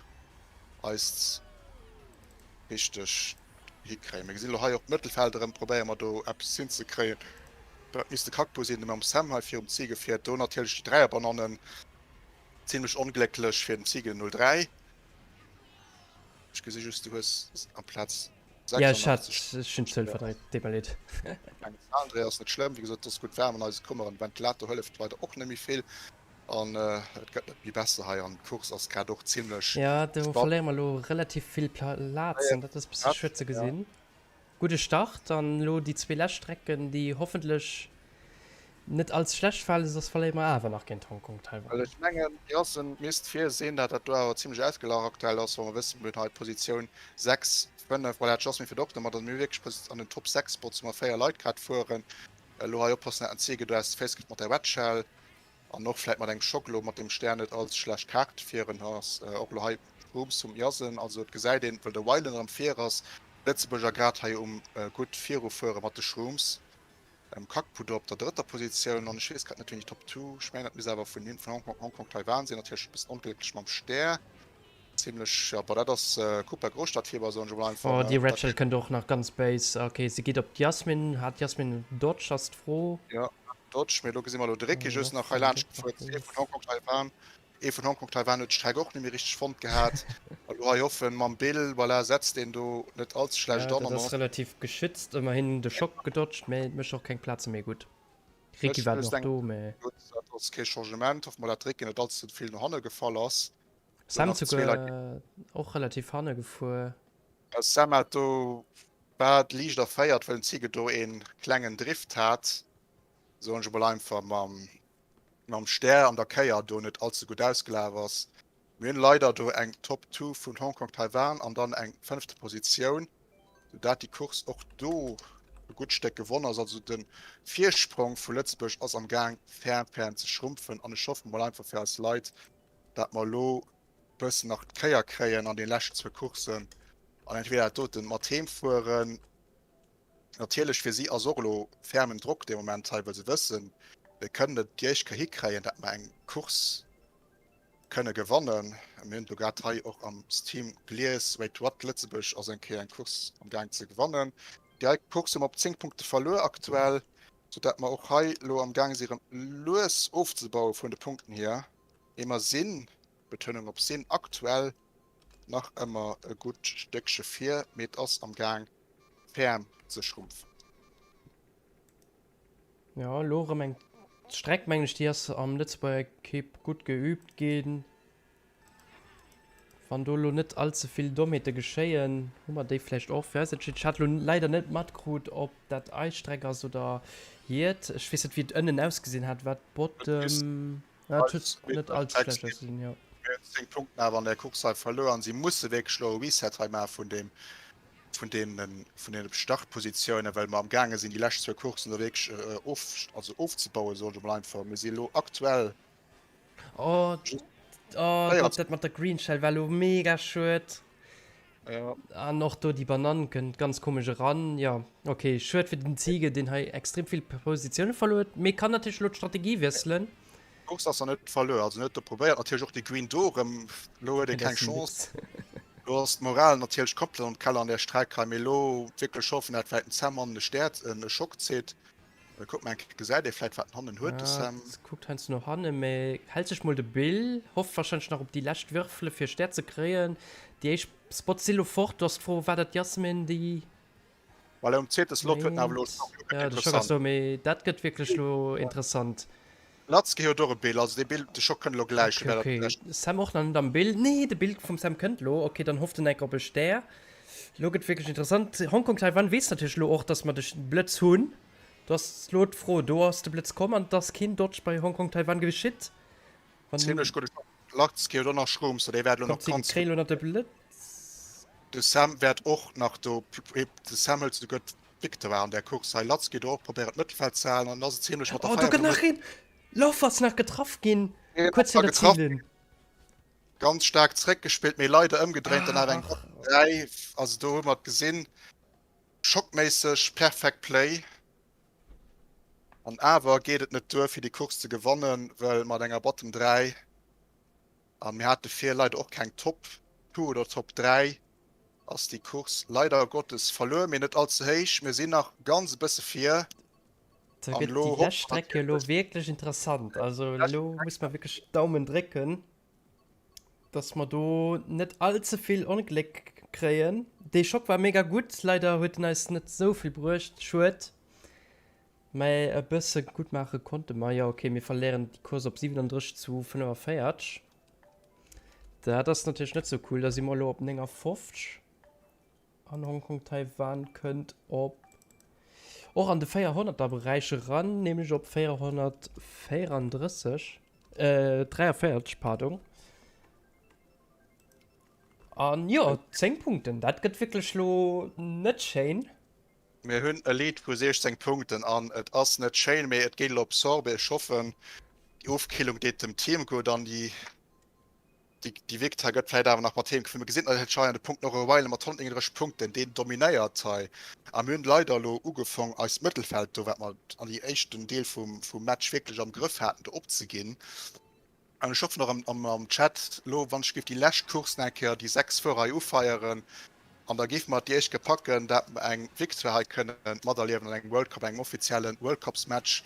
eist richteg hikréien. Mir gesinn elo hei och d'Mëttelfeld erëm, probéiere mer do eppes hinzekréien. Dat misst de Kakpo sinn, de mam Sam hei virum Ziege fiert. Do natierlech déi Dräierbanannen, zimlech onglécklech fir den Ziege 03. Ech gesi just, du hues amplaz 86. Ja, ech hat, ech hunn d'Zuel verdréit, deet mer leed. Eng Zahlendreher ass net schlëmm, wéi gesot, et ass gutt waarm an eise Kummer an de Ventilator hëlleft leider och net méi vill an et gëtt net méi besser hei an d'Course ass grad och zimlech Ja, do spannend. verléiere mer elo relativ vill Plazen, dat ass e bësse schued ze gesinn. Gudde Start an elo déi zwee lescht Strecken, déi hoffentlech net all ze schlecht falen, soss verléiere mer awer nach géint Hongkong Taiwan. Well ech mengen, Jassen misst virsinn, dat dat do awer zimlech ausgelach aktuell ass, wa mer wëssen, mir hunn hei Positioun 6. 5, voilà, d'Jasmine fiert och domat. Also mir hu wierklech an den Top 6 Spots hu mer 4 Leit grad fueren. Elo hei oppassen, dat den Ziege do aus de Féiss kritt mat der Red Shell an och vläit mat engem Schock elo mat dem Stär net all ze schlecht Kaart viren ass. Och elo hei Rooms vum Jasen, also et gesäit een, well de Wylan erëm vir ass, d'Lëtzebuerger grad hei um gutt virufuere mat de Shrooms. Kakpu do op der drëtter Positioun an ech weess grad net wéini Top 2, ech mengen dat misst awer vun hin vun Hongkong, Hongkong Taiwan sinn, natierlech e bëssen onglécklech mam Stär, zimlech, jo bon dat ass Cooper Großstadtfieber soen ech emol einfach. Oh déi Red Shell kënnt och nach ganz béis, ok se geet op d'Yasmin, hat d'Yasmin Dodge ass d'Fro. Jo Dodge, mee elo gesi mer elo de Ricky just nach hei laanscht gefuer, ee vun Hongkong Taiwan. Ee vun Hongkong, Taiwan huet d'Streck och net méi richteg fonnt gehat. A lo hei hoffen mam Bill, voilà, setzt een do net all ze schlecht an. Ja, dat ass relativ geschützt, ëmmerhin de Schock gedodged, mä et mécht och keng Plaze méi gutt. Ricky war nach do, mä. Gutt, dat ass kee Changement. Hoffe mer, dat Ricky net all ze vill no hanne gefall ass. Sam souguer och relativ hanne gefuer. Sam hat do war liicht erféiert, well den Ziege do ee klengen Drift hat, soen ech emol einfach mam. mam Stär an der Kéier do net allze gutt ausgelaf ass. Mir hunn leider do eng Top 2 vun Hong Kong Taiwan an dann eng fënnefte Positioun, sou dat déi Course och do e gutt Stéck gewonn ass. Also de Virsprong vu Lëtzebuerg ass am Gaang ferm ferm ze schrumpfen an ech hoffe mol einfach fir eis Leit, dat mer elo bëssen nach d'Kéier kréien an den leschten zwou Courssen an entweder dat doten mat heem fueren, Natierlech fir si ass och elo fermen Drock dee Moment hei, well se wëssen, mir kënnen et déi éischt Kéier hikréien, dat mer eng Course kënne gewannen. Mir hunn do grad hei och am Stream gelies, wait what, Lëtzebuerg ass eng Kéier eng Course am Gaang ze gewannen. Déi hei Course hu mer op 10 Punkte verluer aktuell, soudatt mer och hei elo am Gaang si rëm lues ofzebaue vun de Punkten hier. Mee mer sinn, Betounung op sinn, aktuell nach ëmmer e gutt Stéckche vir, mee et ass am Gaang ferm ze schrumpfen. Jo, elo erëm eng Streck, mengen ech, déi ass am Lëtzebuerger Ekipp gutt geübt ginn. Wann do elo net all ze vill Dommheete geschéien, hu mer déi vläicht och fir eis entscheet. Ech hat elo leider net matkrut, ob dat eis Streck ass oder hiert. Ech weess net, wéi et ënnen ausgesinn hat. War d'Bottom. Ja, et huet net all ze schlecht ausgesinn, jo. Mir hunn 10 Punkten awer an der Course hei verluer an si musse wierklech elo e Reset hei maache vun deem, vun deenen, vun deene Startpositiounen, well mer am gaange sinn déi lescht zwou Courssen da wierklech of, also ofzebauen, soen ech emol einfach. Mir si elo aktuell Oh, oh Gott, dat mat der Green Shell war elo mega schued. Ja. An och do déi Banann kënnt ganz komesch eran. Ja, okay, schued fir den Ziege, deen hei extrem vill Positioune verluer huet, mee kann natierlech elo d'Strategie wiesselen. D'Course ass nach net verluer, also en huet do probéiert natierlech och de Green do erëm, elo huet e keng Chance. Elo ass d'Moral natierlech komplett am Keller an där Streck hei, mee elo wierklech hoffen, dat vläit den Sam hannen e Stäert, e Schock zitt. Kuck mol eng Kéier, gesäit ee vläit wat en hannen huet, de Sam. Kuckt heiansdo no hannen, mee hält sech mol de Bill, hofft warscheinlech nach op déi lescht Würfele fir Stär ze kréien. Déi éischt Spots si lo fort, do ass d'Fro, war dat d'Yasmin déi. Voilà, um zweete Slot huet en awer elo e Schock, elo gëtt Ja, de Schock ass do, mee dat gëtt wierklech lo interessant. Latzke huet och e Bill, also dee Bill, de Schock kënnt elo gläich. Okay, okay. Sam och nach net am Bill. Nee, de Bill vum Sam kënnt lo. Okay, dann hofft en enk op e Stär. Lo gëtt wierklech interessant. Hongkong Taiwan weess natierlech lo och, dass mer de Blëtz hunn. Do ass lo d'Fro, do ass de Blëtz komm an et ass keen Dodge bei Hongkong Taiwan geschitt. Wann Zimmlech gudde Schock. Latzke huet och nach Shrooms, so dee wäert elo nach kommt si ganz kréie lo nach de Blëtz. De Sam wäert och nach do, de Sam hëlt souguer d'Victoire an där Course hei. Latzke do och probéiert d'Mëttelfeld ze halen an ass et zimmlech mat der Oh, do gëtt nach Féierung. een Loff ass nach getraff ginn, kuerz vir der Zillinn. Ganz staark zréckgespillt, mee leider ëmgedréint dann awer eng Bottom 3. Also do hu mer et gesinn, schockméisseg perfekt Play. An awer geet et net duer fir déi Course ze gewannen, well mat enger Bottom 3, a mir hate vir leider och keng Top 2 oder Top 3, ass déi Course leider Gottes verluer, mee net all ze héich. Mir sinn nach ganz e bësse vir. Da gëtt déi lescht Streck jo elo wierklech interessant. Also elo muss mer wierklech d'Daumen drécken, dass mer do net all ze vill Ongléck kréien. Dee Schock war mega gutt, leider huet en eis net esou vill bruecht, schued. Mä e bësse gutt maache konnte mer. Jo, okay, mir verléieren déi Course op 37 zu 45. Dat ass natierlech net sou cool. Da si mer elo op 59. An Hongkong Taiwan kënnt op och an de 400er Beräich eran, nämlech op 434, äh, 43, pardon. An jo, 10 Punkten, dat gëtt wierklech lo net schéin. Mir hunn e Lead vu 16 Punkten an et ass net schéin, mee et geet elo op Sorbet. Ech hoffen, déi Ofkillung deet dem Team gutt an déi déi Victoire gëtt vläit awer nach mat heem gefuer. Mir gesinn natierlech hei an de Punkten och e Wyle mat 139 Punkten, deen dominéiert hei. A mir hunn leider elo ugefong eist Mëttelfeld do, wat mer an déi éischten Deel vum vum Match wierklech am Grëff haten, do opzeginn. An ech hoffen och am am am Chat elo, wann ech géif déi lescht Course nach eng Kéier déi 6 Fuerer hei ufeieren an da géife mer et déi éischt Kéier packen, dat mer eng Victoire hei kënnen materliewen an engem World Cup, engem offizielle World Cups Match.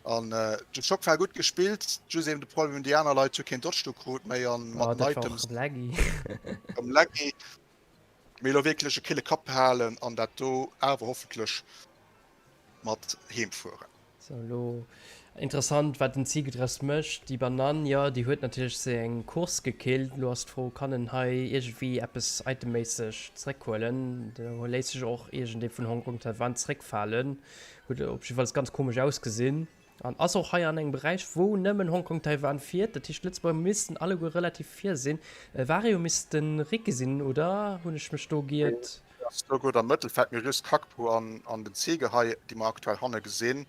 An de Schock war gutt gespillt, just eben de Problem, déi aner Leit hu keen Dodge do krut méi an mat den Items erëm laggy. Mee elo wierklech e kille Kapp behalen an dat do awer hoffentlech mat heem fueren. Sou, elo interessant wat den Ziege draus mécht. Déi Banann, jo, déi huet natierlech seng Course gekillt. Elo ass d'Fro, kann en hei iergendwéi eppes itemméisseg zréckhuelen? Do léisst sech och iergendee vun Hong Kong Taiwan zréckfalen. Huet op jiddefalls ganz komesch ausgesinn an ass och hei an engem Beräich, wou nëmmen Hong Kong Taiwan fiert. Dat heescht, d'Lëtzebuerger missten alleguer relativ vir sinn. Wario misst de Ricky sinn, oder hunn ech mech do giert? Ass do gutt am Mëttelfeld, mir hu just Kakpu an an den Ziege hei, déi mer aktuell hanne gesinn.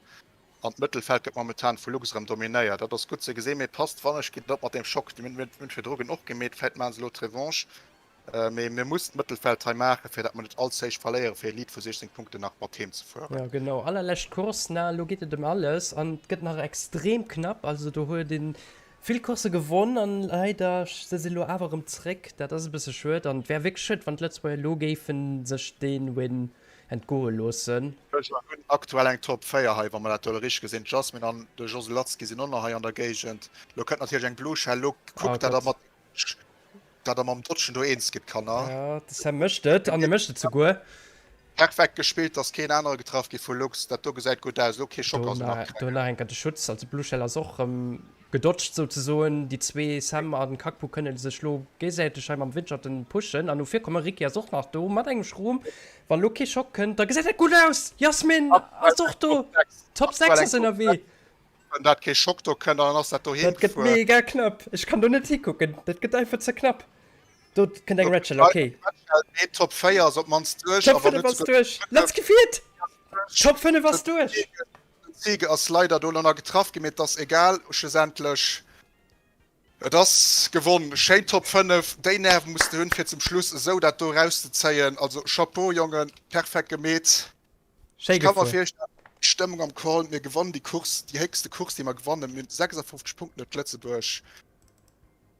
An d'Mëttelfeld gëtt momentan vu Lux erëm dominéiert. Dat ass gutt ze gesinn, mee passt wann ech geet op mat deem Schock. Déi hunn hunn virdru genuch gemeet, vläit maache se elo d'Revanche. Mee mir mussen d'Mëttelfeld hei maachen, fir dat mer net all ze héich verléieren, fir e Lead vu 16 Punkten nach mat heem ze fueren. Jo genau, allerlescht Course, na elo geet et ëm alles an et gëtt nach extrem knapp. Also do huet een vill Coursse gewonn an leider se si elo awer erëm zréck. Dat ass e bësse schued an et wär wierklech schued, wann d'Lëtzebuerger elo géife sech dee Win entgoe loossen. Mir hunn aktuell eng Top 4 hei, wa mer dat do elo richteg gesinn. D'Jasmine an de Joselatzki sinn och nach hei an der Géigend. Elo kënnt natierlech eng Blue Shell. Elo kuckt, dat der mat Dat der mam Dodgen do eens gitt, Kanner. Ja, de Sam mécht et an e mécht et souguer. Perfekt gespillt, dass keen anere getraff gi vu Lux. Dat do gesäit gutt aus. Elo kee Schock also nach keng. Do nach eng Kéier de Schutz. Also d'Blue Shell ass och erëm gedodged souzesoen. Déi zwee, Sam an Kakpu, kënne sech lo géisäiteg hei mam Windschatten pushen. An no vir komme Ricky ass och nach do mat engem Schroom. Wann lo kee Schock kënnt, da gesäit dat gutt aus. Jasmin ass och do. Top 6 ass ënnerwee. Wann dat kee Schock do kënnt, dann ass dat doheem Dat gëtt mega knapp. Ech kann do net hikucken. Dat gëtt einfach ze knapp. Do kënnt eng Red Shell, okay. Nee, Top 4 ass op d'mannst duerch. Top 5 ass duerch. Let's gefiert! Top 5 ass duerch. Den Ziege ass leider do elo nach getraff ginn, mee et ass egal, schlussendlech. Et ass gewonn. Schéin Top 5. Déi Nerven muss de hunn, fir zum Schluss esou dat do erauszezéien. Also Chapeau Jongen, perfekt gemeet. Schéi Ech ka mer gefuer. virstellen, d'Stëmmung am Call, mir gewannen déi Course, déi héchste Course, déi mer gewannen, mir hunn 56 Punkten huet Lëtzebuerg.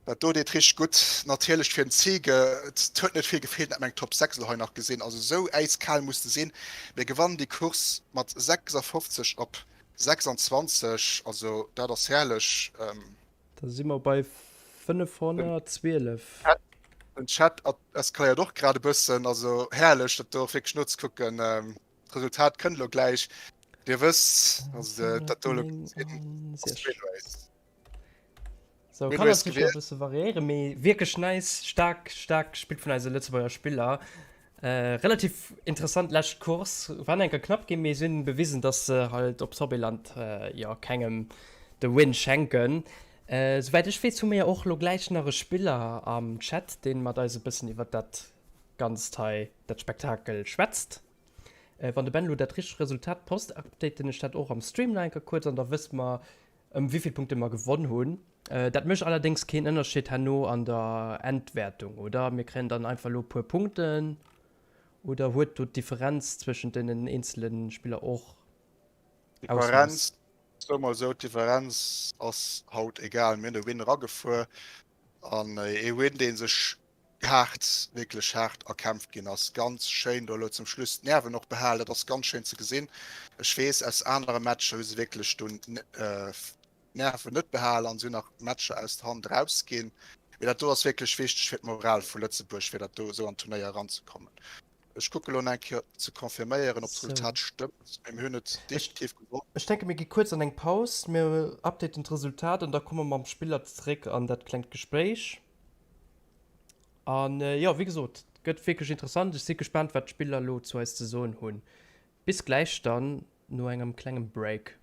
Dat do deet richteg gutt. Natierlech fir den Ziege, et huet net vill gefeelt, hätt mer eng Top 6 elo hei nach gesinn. Also esou äiskal muss de sinn. Mir gewannen déi Course mat 56 op 26, also dat ass herrlech. Da si mer bei 512. Den Chat eskaléiert och grad e bëssen, also herrlech dat do wierklech nozekucken. D'Resultat kënnt elo gläich. Dir wësst, also dat do elo gesinn ass Win Race. Sou, kann natierlech nach e bësse variéieren, mee wierklech nice, staark, staark gespillt vun eise Lëtzebuerger Spiller. Relativ interessant lescht Course, war enker knapp ginn, mee si hunn bewisen, dass se halt op Zombieland jo kengem de Win schenken. Souwäit ech weess hu mir jo och lo gläich nach e Spiller am Chat, deen mat eis e bëssen iwwert dat Ganzt hei, dat Spektakel schwätzt. Wann de Ben lo dat richtegt Resultat post, updaten ech dat och am Stream nach enker kuerz an da wësse mer ëm wéivill Punkte mer gewonn hunn. Dat mécht allerdéngs keen Ënnerscheed herno an der Endwäertung, oder? Mir kréien dann einfach elo e puer Punkten, oder huet do d'Differenz zwëschent deenen eenzele Spiller och Ausmooss? D'Differenz, soe mer esou, d'Differenz ass haut egal. Mir hunn de Win eragefuer an ee Win, dee sech haart, wierklech haart erkämpft ginn ass. Ganz schéin do elo zum Schluss d'Nerven och behalen, dat ass ganz schéin ze gesinn. Ech weess aus anere Matcher hu se wierklech dunn d'Nerven net behalen an si hunn nach Matcher aus der Hand erausginn. Mee dat do ass wierklech wichteg fir d'Moral vu Lëtzebuerg, fir dat do esou an d'Turnéier eranzekommen. Ech kucke elo nach eng Kéier ze confirméieren, ob d'Resultat stëmmt, mee mir hunn et definitiv gewonnen. Ech denke mir gi kuerz an eng Paus, mir updaten d'Resultat an da komme mer mam Spiller zeréck an dat klengt Gespréich. An jo, wéi gesot, gëtt wierklech interessant. Ech si gespaant, wat d'Spiller elo zu eis ze soen hunn. Bis gläich dann no engem klengem Break.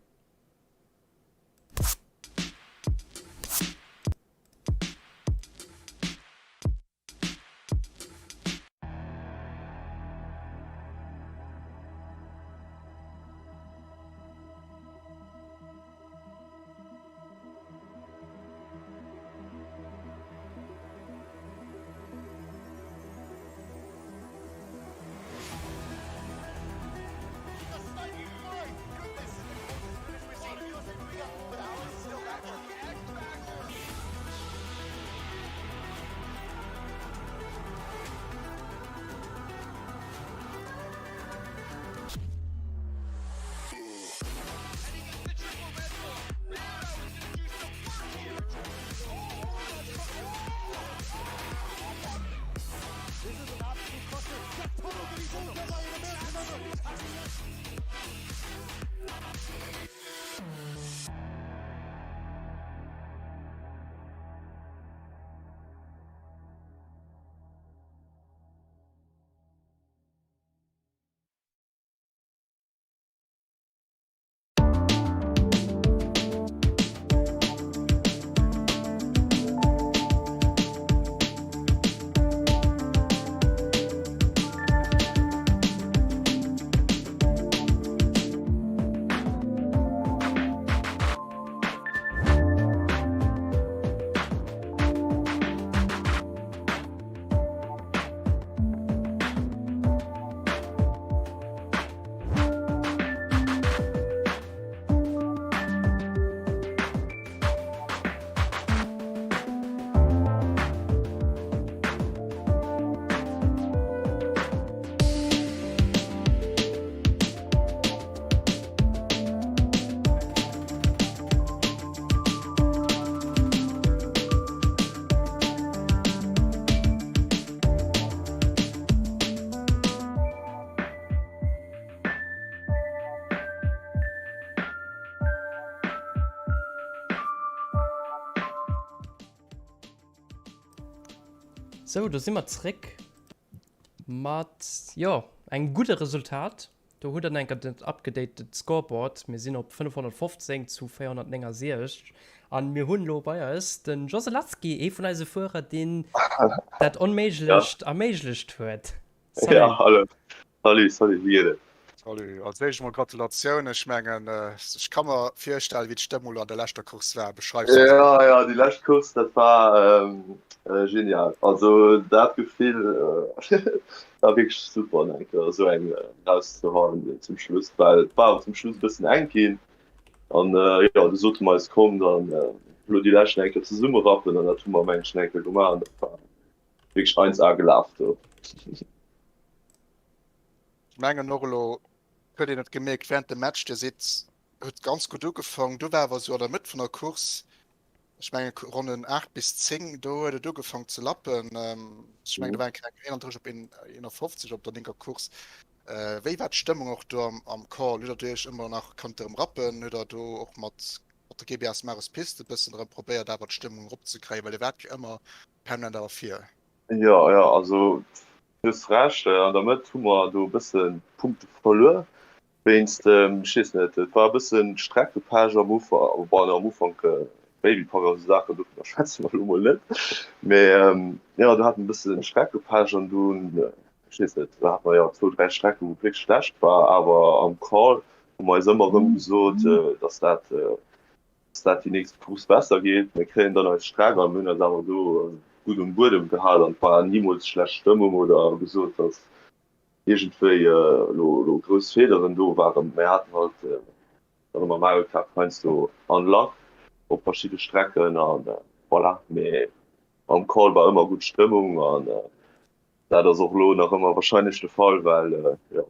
Sou, do si mer zréck mat, jo, engem gudde Resultat. Do hutt der enker dat upgedatet Scoreboard. Mir sinn op 515 zu 469 an mir hunn elo bei eis den Joselatzki, ee vun eise Fuerer, deen dat Onméiglecht erméiglecht huet. Salut. Ja, hallo. Salut, salut, wéi geet et? Salut, als éischt emol Gratulatioun. Ech mengen, ech ka mer virstellen, wéi d'Stëmmung elo an der leschter Course war. Beschreif se eis. Ja, ja, déi lescht Course, dat war genial. Also dat Gefill war wierklech super, eng Kéier esou eng erauszehauen zum Schluss, well et war zum Schluss e bëssen enk ginn. An jo, du sote mer eis, komm, dann elo déi lescht eng Kéier zesummerappen an dat hu mer, mengen ech, eng Kéier gemaach an dat war wierklech 1A gelaf do. Ech mengen och elo huet een et gemierkt während dem Match, Dir sidd, hutt ganz gutt ugefaangen, du war awer esou an der Mëtt vun der Course, ech mengen Ronnen 8 bis 10, do huet et ugefaangen ze lappen. Ech mengen do war eng 31 op 51 op der linker Course. Wéi war d'Stëmmung och do am Call? Hutt der do Iech ëmmer nach konnt erëm rappen? Hutt der do och mat der GBS Maris Piste e bëssen erëm probéiert awer d'Stëmmung eropzekréien, well Dir waart jo ëmmer permanent awer vir? Jo, jo, also du hues Recht, an der Mëtt hu mer do e bësse Punkte verluer wéinst, ech weess net, et war e bëssen Streckepech am Ufank, bon am Ufank Babypark a sou Saachen, dovunner schwätze mer elo mol net, mee jo do hat mer e bësse Streckepech an dunn, ech weess net, do hate mer jo zwou, dräi Strecken, wou et wierklech schlecht war, awer am Call hu mer eis ëmmer erëm gesot, datt dat dass dat déi nächst Course besser geet. Mir kréien dann eis Streck an mir hunn eis awer do gutt um Buedem gehal an et war nimools schlecht Stëmmung oder gesot, dass iergendwéi elo elo grouss Feeleren do waren. Mir haten halt dann ëmmer Mario Kart heiansdo unluck op verschidde Strecken an voilà. Mee am Call war ëmmer gutt Stëmmung an Dat ass och elo nach ëmmer wahrscheinlech de Fall, well jo,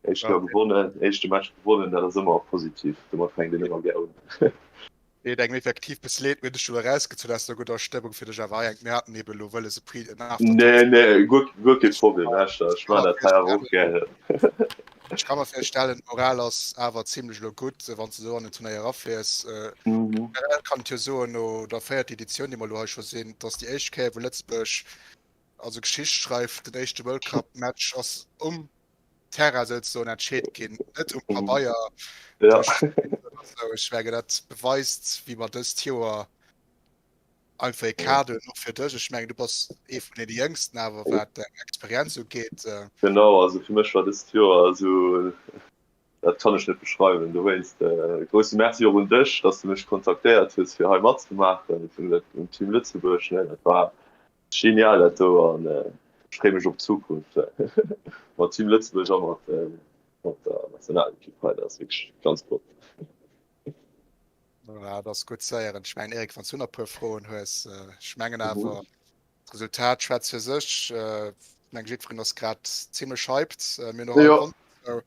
éischt Joer gewonnen, éischte Match gewonnen, dat ass ëmmer positiv. Domat fänkt een ëmmer gär un. Deet engem effektiv bësse leed, mir hunn dech elo erausgezunn aus der gudder Stëmmung fir dech awer hei eng, mir haten eben elo wëlles e Pre, en After Talk. Nee, nee, guer, guer kee Problem, echt, ech maachen dat hei awer och gären. Ech ka mer virstellen, d'Moral ass awer zimlech elo gutt, wann s de esou an den Turnéier erafiers. Generell kann et jo soen, no der véierter Editioun, déi mer elo hei scho sinn, et ass déi éischt Kéier, wou Lëtzebuerg also Geschicht schreift, den éischte World Cup Match ass um Terrain souzesoen entscheet ginn, net um Pabeier. Ja. Ech menge dat beweist, wéi mer dëst Joer einfach e Kader hunn, och fir dech. Ech mengen du bass ee vun deene Jéngsten awer wat deng Experienz ugeet. Genau, also fir mech war dëst Joer esou, dat kann ech net beschreiwen. Dowéinst e grousse Merci och un dech, dass de mech kontaktéiert hues fir hei matzemaachen, um Team Lëtzebuerg. Dat war Genial dat do an ech freeë mech op d'Zukunft mat Team Lëtzebuerg a mat mat der Nationalekipp hei. Dat ass wierklech ganz flott. Voilà, dat ass gutt ze héieren. Ech mengen Eric, wann s du nach e puer Froen hues, ech mengen awer d'Resultat schwätzt fir sech. Ech mengen jiddwereen ass grad zimlech hyped. Mir hunn och all Grond dozou.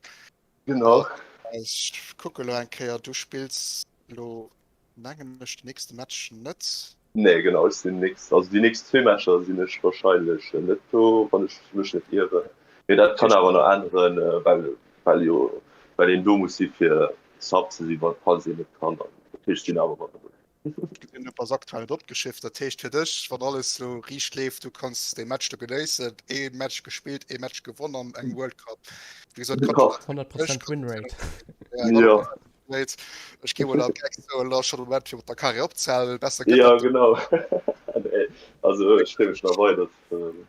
Genau. Ech kucke lo eng Kéier, du spills lo mengen ech den nächste Match net. Nee genau, ech sinn nächst, also déi nächst zwee Matcher sinn ech wahrscheinlech net do, wann ech mech net ieren. Mee dat kann awer nach änneren, well well jo well een do muss si fir Sub ze sinn, falls een net kann. Dat heescht ech sinn awer mat dobäi. Du bass aktuell net opgeschifft, dat heescht fir dech, wann alles lo riicht leeft, du kanns dee Match do genéissen. Ee Match gespillt, ee Match gewonn an engem World Cup. Wéi gesot, Gratulatioun un dech. 100% Winrate. Ja. Ech gi mol direkt soen, elo ass schonn de Moment fir mat der Karriär opzehalen. Besser gëtt Ja, genau. Also ech freeë mech nach weider ze fueren.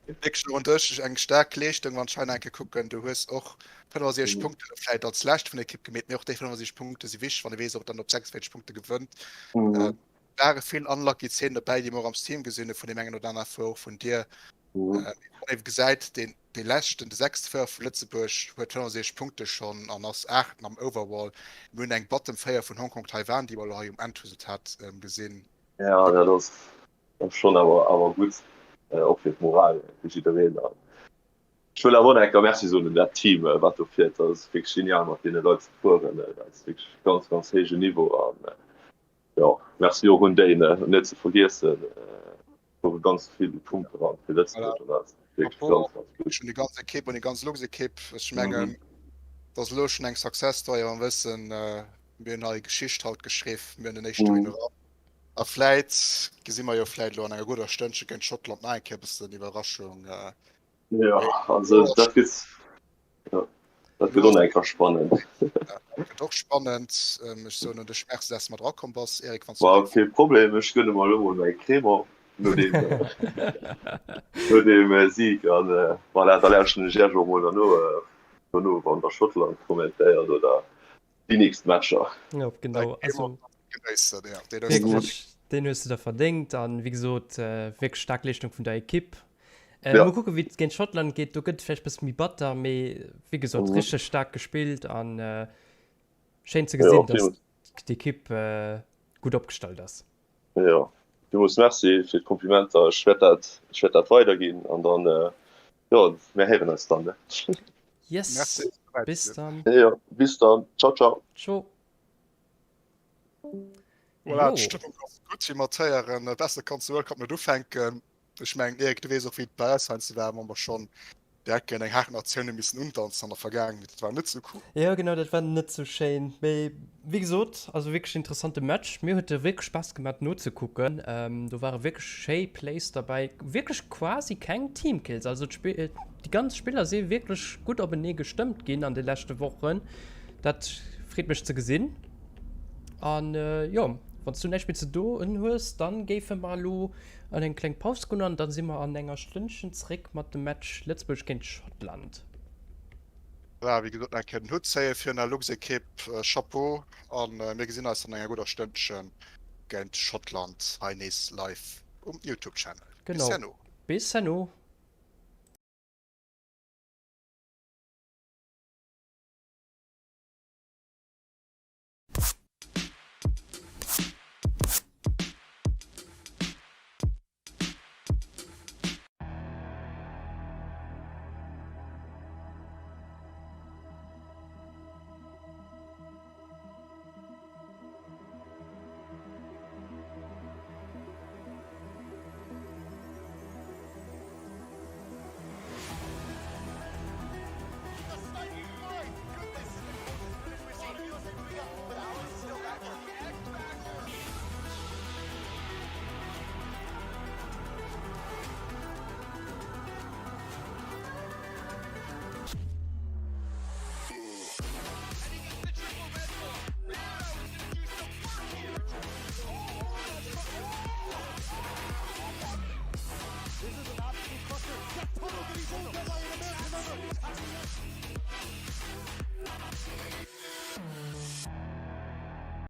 Wierklech elo un dech eng staark Leeschtung, wann ech hei nach eng Kéier kucken. Du hues och 65 Punkte elo vläit als lescht vun der Ekipp gemeet, mee och déi 65 Punkte si wichteg, wann ee weess, ob et dann op 46 Punkte gewënnt. Et ware vill unlucky Zeenen dobäi, déi mer och am Stream gesinn hu vun deem engen oder anere Fuerer, och vun dir. Wann ee gesäit, deen dee leschten, de sechste Fuerer vu Lëtzebuerg huet 65 Punkte schonn an ass Aachten am Overall. Mir hunn eng Bottom 4 vun Hongkong, Taiwan, déi mer elo hei um Endresultat gesinn. Jo, dat ass Dat ass schonn awer awer gutt, och fir d'Moral fir jiddereen. An ech wëll awer och nach eng Kéier Merci soen un dat Team, wat do fiert. Dat ass wierklech genial, mat deene Leit ze fueren. Dat ass wierklech ganz, ganz héijen Niveau. An jo, Merci och un déi, ne, net ze vergiessen, fuere ganz vill Punkte ran fir Lëtzebuerg. An dat ass wierklech ganz, ganz gutt. Un déi ganz Ekipp, un déi ganz Luxekipp. Ech mengen, dat ass elo schonn eng Success Story, wa mer wëssen, mir hunn hei Geschicht haut geschriww, mir hunn den éischte Winner. A vläit gesi mer jo vläit elo an enger gudder Stënnche géint Schottland nach eng Kéier e bëssen Iwwerraschung. Jo, also dat gëtt, jo, dat gëtt och nach eng Kéier spannend. Dat gëtt och spannend. Ech soen un dech Merci, dass de mat erakomm bass, Eric, wann s du. War kee Problem, ech gënne mer elo mol mäi Crémant no deem, no deem Sieg an voilà, da lauschteren ech iech och mol derno, dono wann der Schottland kommentéiert oder déi nächst Matcher. Ja, genau. Also, wirklich, den hues du der verdéngt an wéi gesot äh, wierklech stark Leeschtung vun der Ekipp. Äh, ja. Mal kucken, wéi et géint Schottland geet, do gëtt vläicht bësse méi batter, mee wéi gesot mhm. richteg stark gespillt an äh, schéin ze gesinn, ja, dass d'Ekipp äh, gutt opgestallt ass. Jo, villmools Merci fir d'Komplimenter. Ech wäert dat, ech wäert dat weiderginn an dann, jo, mir héieren eis dann, ne? Yes, Merci, bis dann. Jo, bis dann. Ciao, ciao. Ciao. Voilà, d'Stëmmung ass gutt, wéi mer d'héieren. Besser kanns de World Cup net ufänken. Ech mengen, Erik, du weess och, wéi et bei eis heiansdo war, wa mer schonn direkt géint eng haart Natioun hu missen undanzen an der Vergaangenheet. Dat war net sou cool. Jo, genau, dat war net sou schéin. Mee wéi gesot, also wierklech interessante Match. Mir huet e wierklech Spaass gemaach nozekucken. Do ware wierklech schéi Plays derbäi. Wierklech quasi keng Teamkills. Also déi ganz Spiller si wierklech gutt openee gestëmmt ginn an de leschte Wochen. Dat freet mech ze gesinn. An jo, wann s du näischt méi ze doen hues, dann géife mer elo An eng kleng Paus goen an dann si mer an enger Stënnchen zréck mat dem Match Lëtzebuerg géint Schottland. Voilà, wéi gesot, nach eng Kéier den Hutt zéie fir der Lux-Ekipp. Chapeau an mir gesinn eis an enger gudder Stënnchen géint Schottland hei nees live um Youtube-Channel. Bis herno. Bis herno.